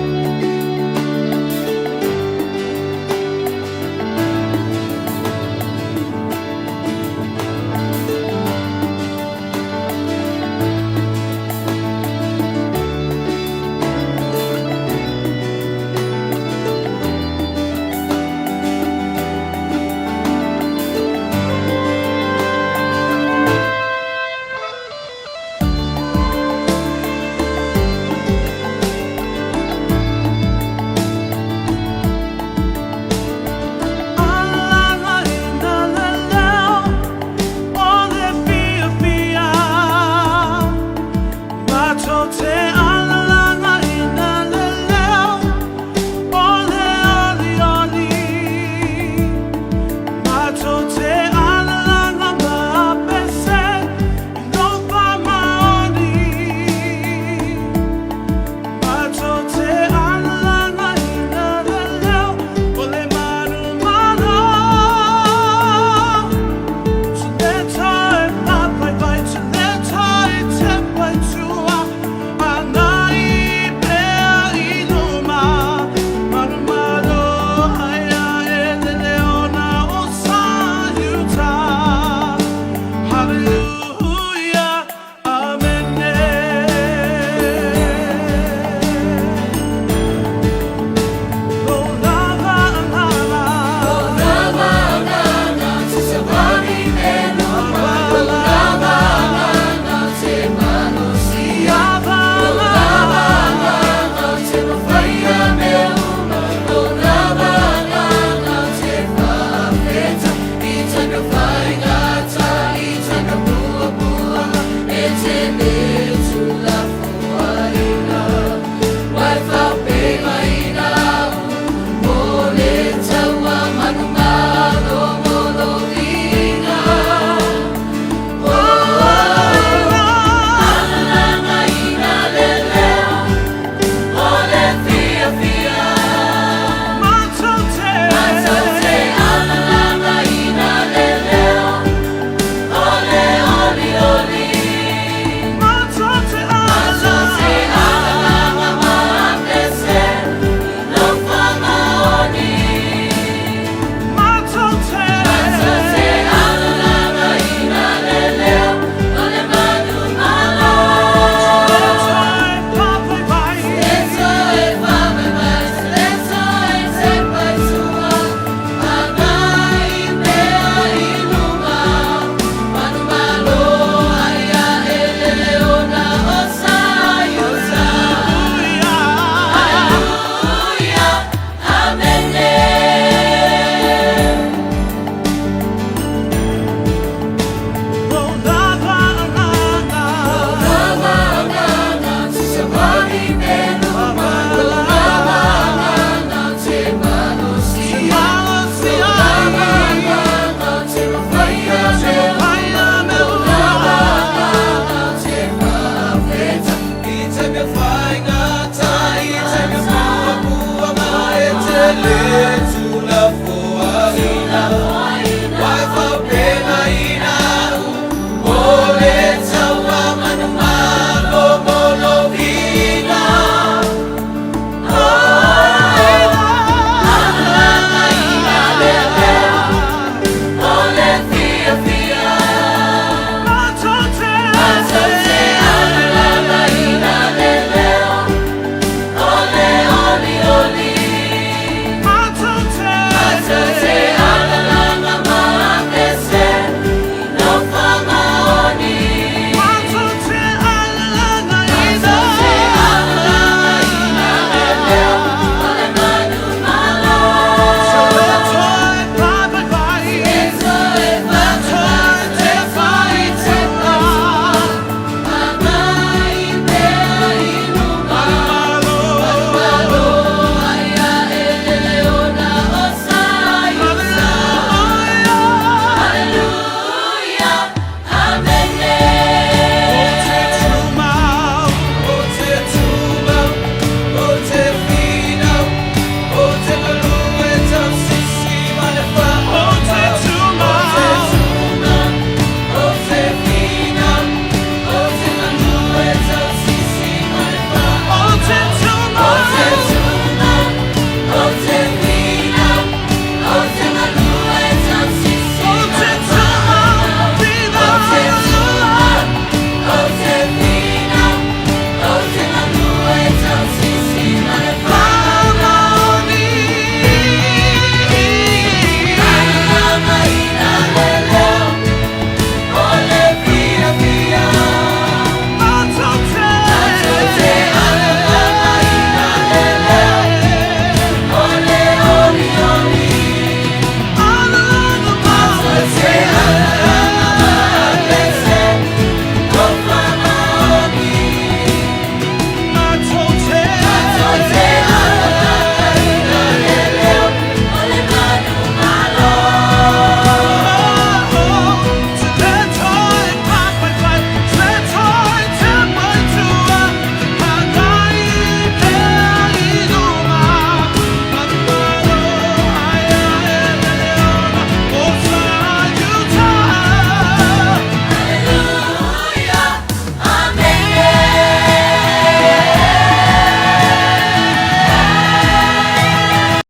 Faigata i te puapuaga e tele.